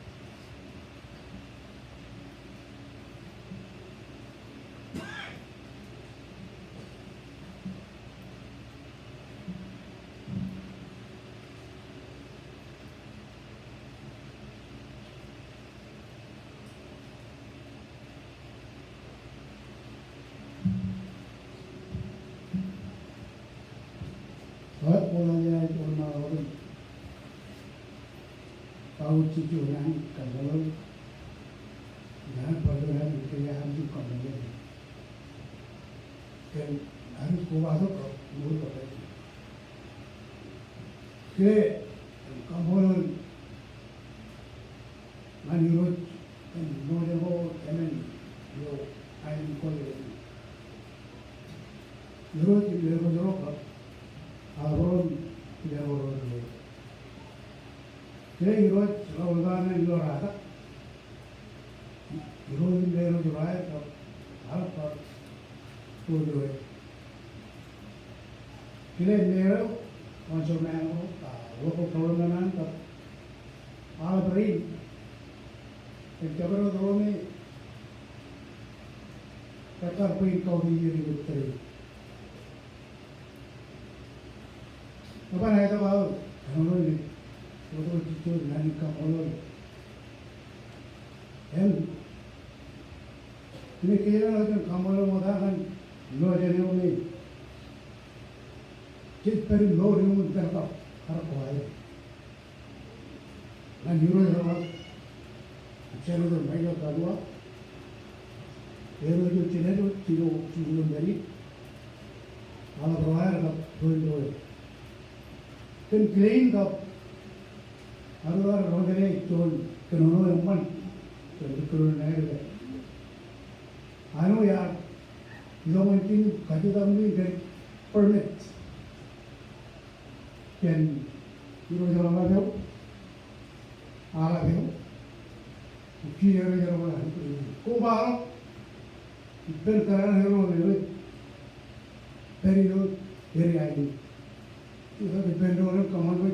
Ewōr ṃōṇōṇō eo ej wōnṃaanḷọk im kautiej juon an kaṃṃoolol ñan bar juon an kile an juon kaṃṃoolol. Kōn an kobatok kab mour kab kile im kaṃṃoolol ñan Irooj im ṃool eo emān eo aelōñ ko eo. Irooj im Irooj ro kab aolep ro im Irooj ro. Kile Irooj ḷọk ḷọk ñan ilo ratak. Irooj im Irooj ro aer kab aolep ro ro. Kile mayor eo, councilman ro, ah, local government an kab aolep rein. Im jabdewōt ro me ekkar bwe in kautiej er ilo tōre in. Eban aetok aō kōnono ṇe, wōt wōt ij juon naan in kaṃṃoolol. Im ij kōnono im kaṃṃoolol ṃokta ñan ilo jān eo me jej pād im mour im ippān kab kar ko aer. Ñan Irooj ro, Senator Michael Kalua, Irooj ro Senator Jino, Jino Meri, aolep ro aer kab ro ro. Kōn kile in kab aolep ro ro kile juon kōnono eṃṃan kōn kōnono ṇe aer. Āinwōt iar itok ñan ijin kajjitōk ṇe kōn permit. Kōn Irooj ro ḷap eo, aḷap eo, kiiō Irooj ro ḷap eo. Kobatok ippān kōrā eo rej pād ilo area in. Itok ippān doon im kōṃṃan bwe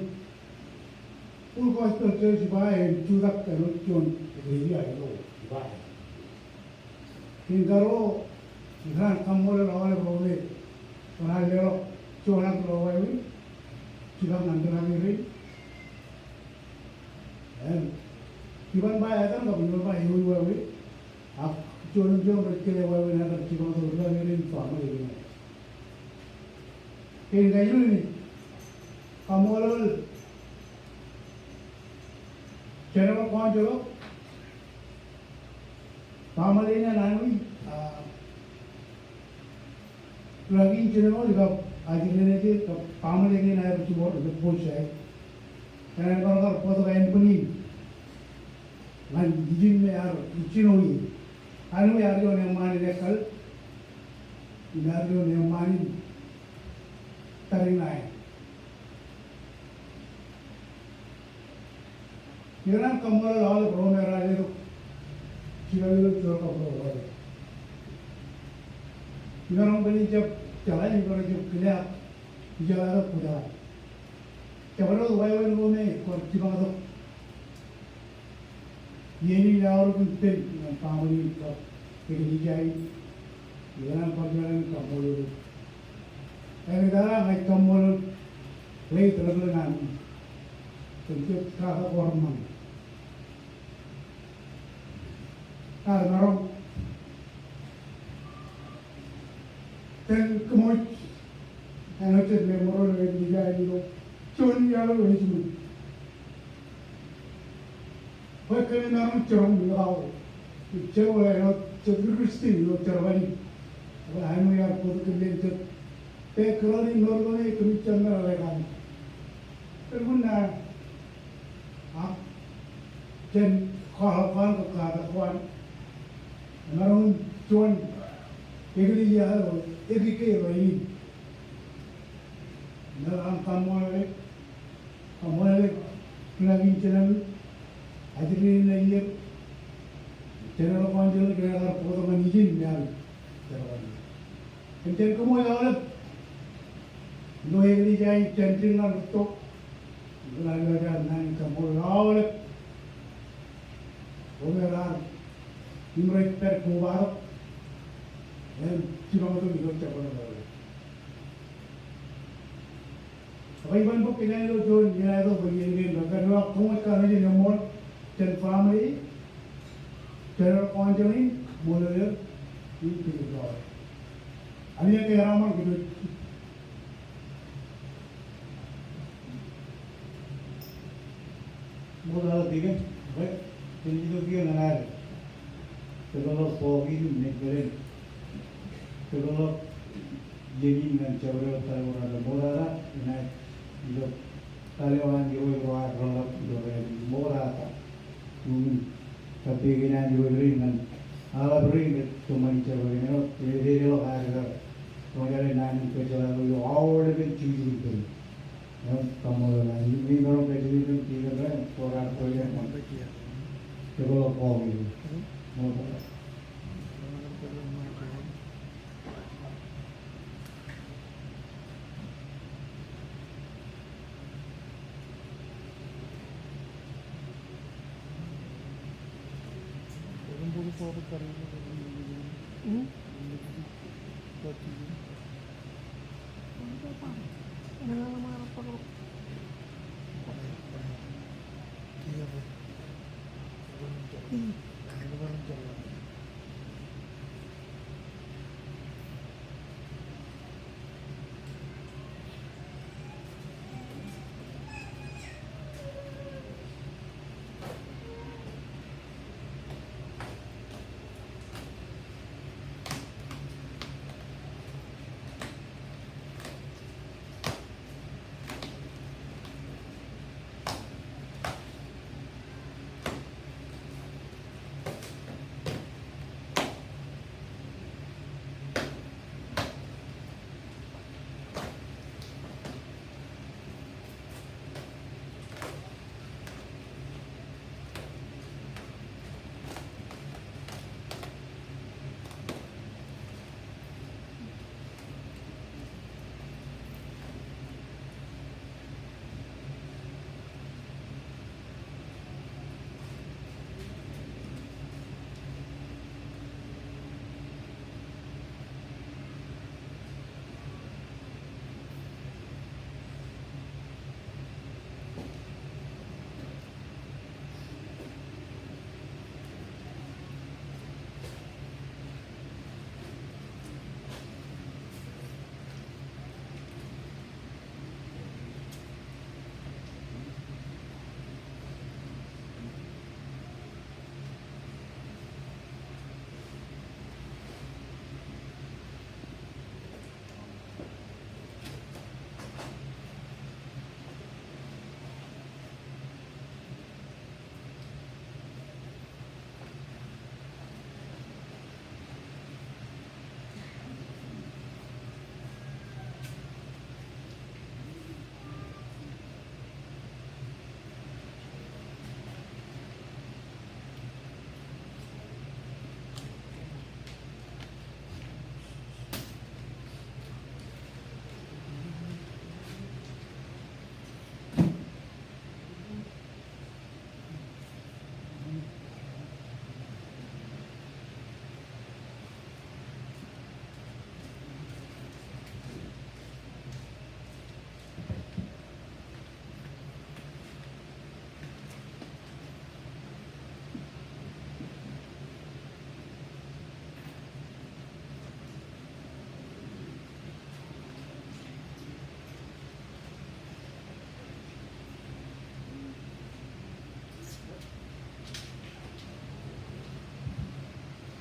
Full Gospel Church iba e im jutak āinwōt juon area ilo iba e. Im kar ro, ikōṇaan kaṃṃoolol aolep ro me bar leḷọk juon ak ḷọk wāween, jikar ñan tōmak rein. Im iban ba etan kab iban ba ewi wāween, ak juon im juon rej kile wāween etan jikar tok tōmak rein, family rein. Kein kailukkuun in kaṃṃoolol General Council eo, family in an Anui, ah, Rakin General kab Ajri Renete kab family kein aer jibwe ilo both side. Enaaj bar kar bōktok ānbwinnin ñan ijin me ear ijjino ie. Anui ear juon eṃṃaan in ekkal, im ear juon eṃṃaan in tariṇae. Ikōṇaan kaṃṃoolol aolep ro me raar letok jilọk ilo juon kab ruo wāween. Imaroñ bwe in jab jeḷā, imaroñ jab kile ak ijeḷā tok bwe jen jab ḷọk wāween ro me kwaar jibadtok iien in aorōk ippān ñan family in kab eklejia in. Ikōṇaan bar juon kaṃṃoolol. Eḷap eo ña ij kaṃṃoolol late Reverend Anui kōn jet katak ko reṃṃan. Ak emaroñ tōl kōmwōj āinwōt jet memorial eo ej ilo juon iar eo ej ilo bwe kōmij maroñ jiroñ ilo aō, jet eo āinwōt jet Christian ilo jerbal in. Bwe Anui ear bōktok kōm jān jet background in mour ko me kōmij jab meḷeḷe kake. Kōn kōn naan ak jān kwaḷọk ko an kab katak ko an, emaroñ in juon eklejia eo, ekike eo in. Ñan an kaṃṃoolol eok, kaṃṃoolol eok, kōṇaan in jenaaj ajri in ej General Council, kōn aer bōktok ñan ijin ñan General Council. Im jen kōṃṃool aolep ilo eklejia in jān dik ñan rūtto. Im kōṇaan in ej naan in kaṃṃoolol aolep ro me raar im rej pād kobatok im jipañ tok ilo jabdewōt aolep. Ak iban bōk kōj ilo juon iien eo bwe iien kein ilo kōṃṃool kōn ijin eṃṃool jān family, General Council in, ṃool eo in, in kōj ilo. Ami ke raṃṃan kōj. Ṃool ḷọk Deacon, bwe jen itok iien ñan ad develop bọọk in, mejān develop iien in ñan jabdewōt tōl eo raar ṃoktata, enaaj ilo tōl eo an irooj ro ad reḷḷap ilo raan in ṃoktata. Im kab pegan an irooj rein ñan aḷap rein ke kōṃṃani jabdewōt in eo, ededeḷọk ad kar roñjake naan in kōjjeḷā ilo aolepen jukjuk in pein. Im kaṃṃoolol ñan, im, im, im,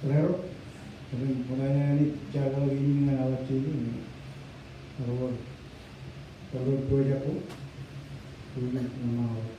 Rerok, kōn ṃōṇōṇō in, ij jaḷọk in ñan aolep jeje, ewōr, ewōr pojak ko, ewōr ṃōṇōṇō.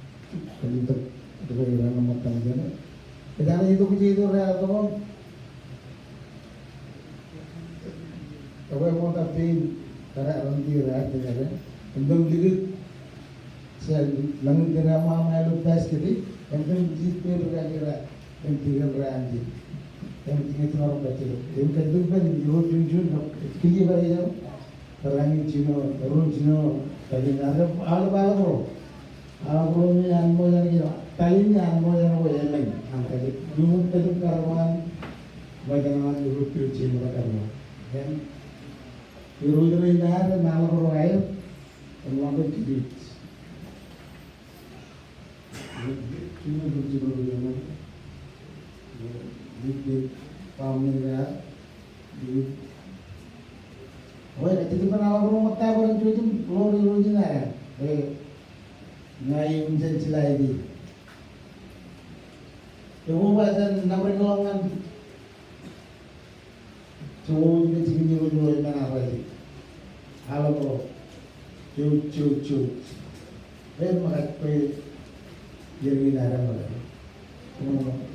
Kōn itok, itok eo rej ṃōttaṃ jān e. Kōjeañ itok, itok eo rej tok. Ekwe ṃokta pein, kōrā ren ti rej tok jān e. Im tok likūt, Sa, lañ in tōre ṃaṃa ilo basket e, im tok jitōñ ro rej kōrā, im tok ro rej anjel. Im tok ro rej anjel. Im kajjitōk ban ro juon juon, kili ba eo. Kōrā ñe jino, ro jino, kajjitōk ro, aolep, aolep ro. Aolep ro ñe an ṃōj an kōrā, talin ñe an ṃōj an kōrā, elōñ, an kajjitōk, ñe kajjitōk kōrā an, ṃōj an kōrā, ro juon juon kōrā an. Im ro ro inaaj, aolep ro aer, im ḷọk kajjitōk. Ṃool, ej jitōnbōn aolep ro ṃōttan bwe ren jouj im ḷoor irooj in ad. Ña im jen jilai di. Eokwe ba jān nōbar ḷọk ñan Jouj im jikin irooj ro emān arro ej. Aḷap ro. Jouj, jouj, jouj. Ej ṃōkaj kwe irooj in ad ṃōkaj.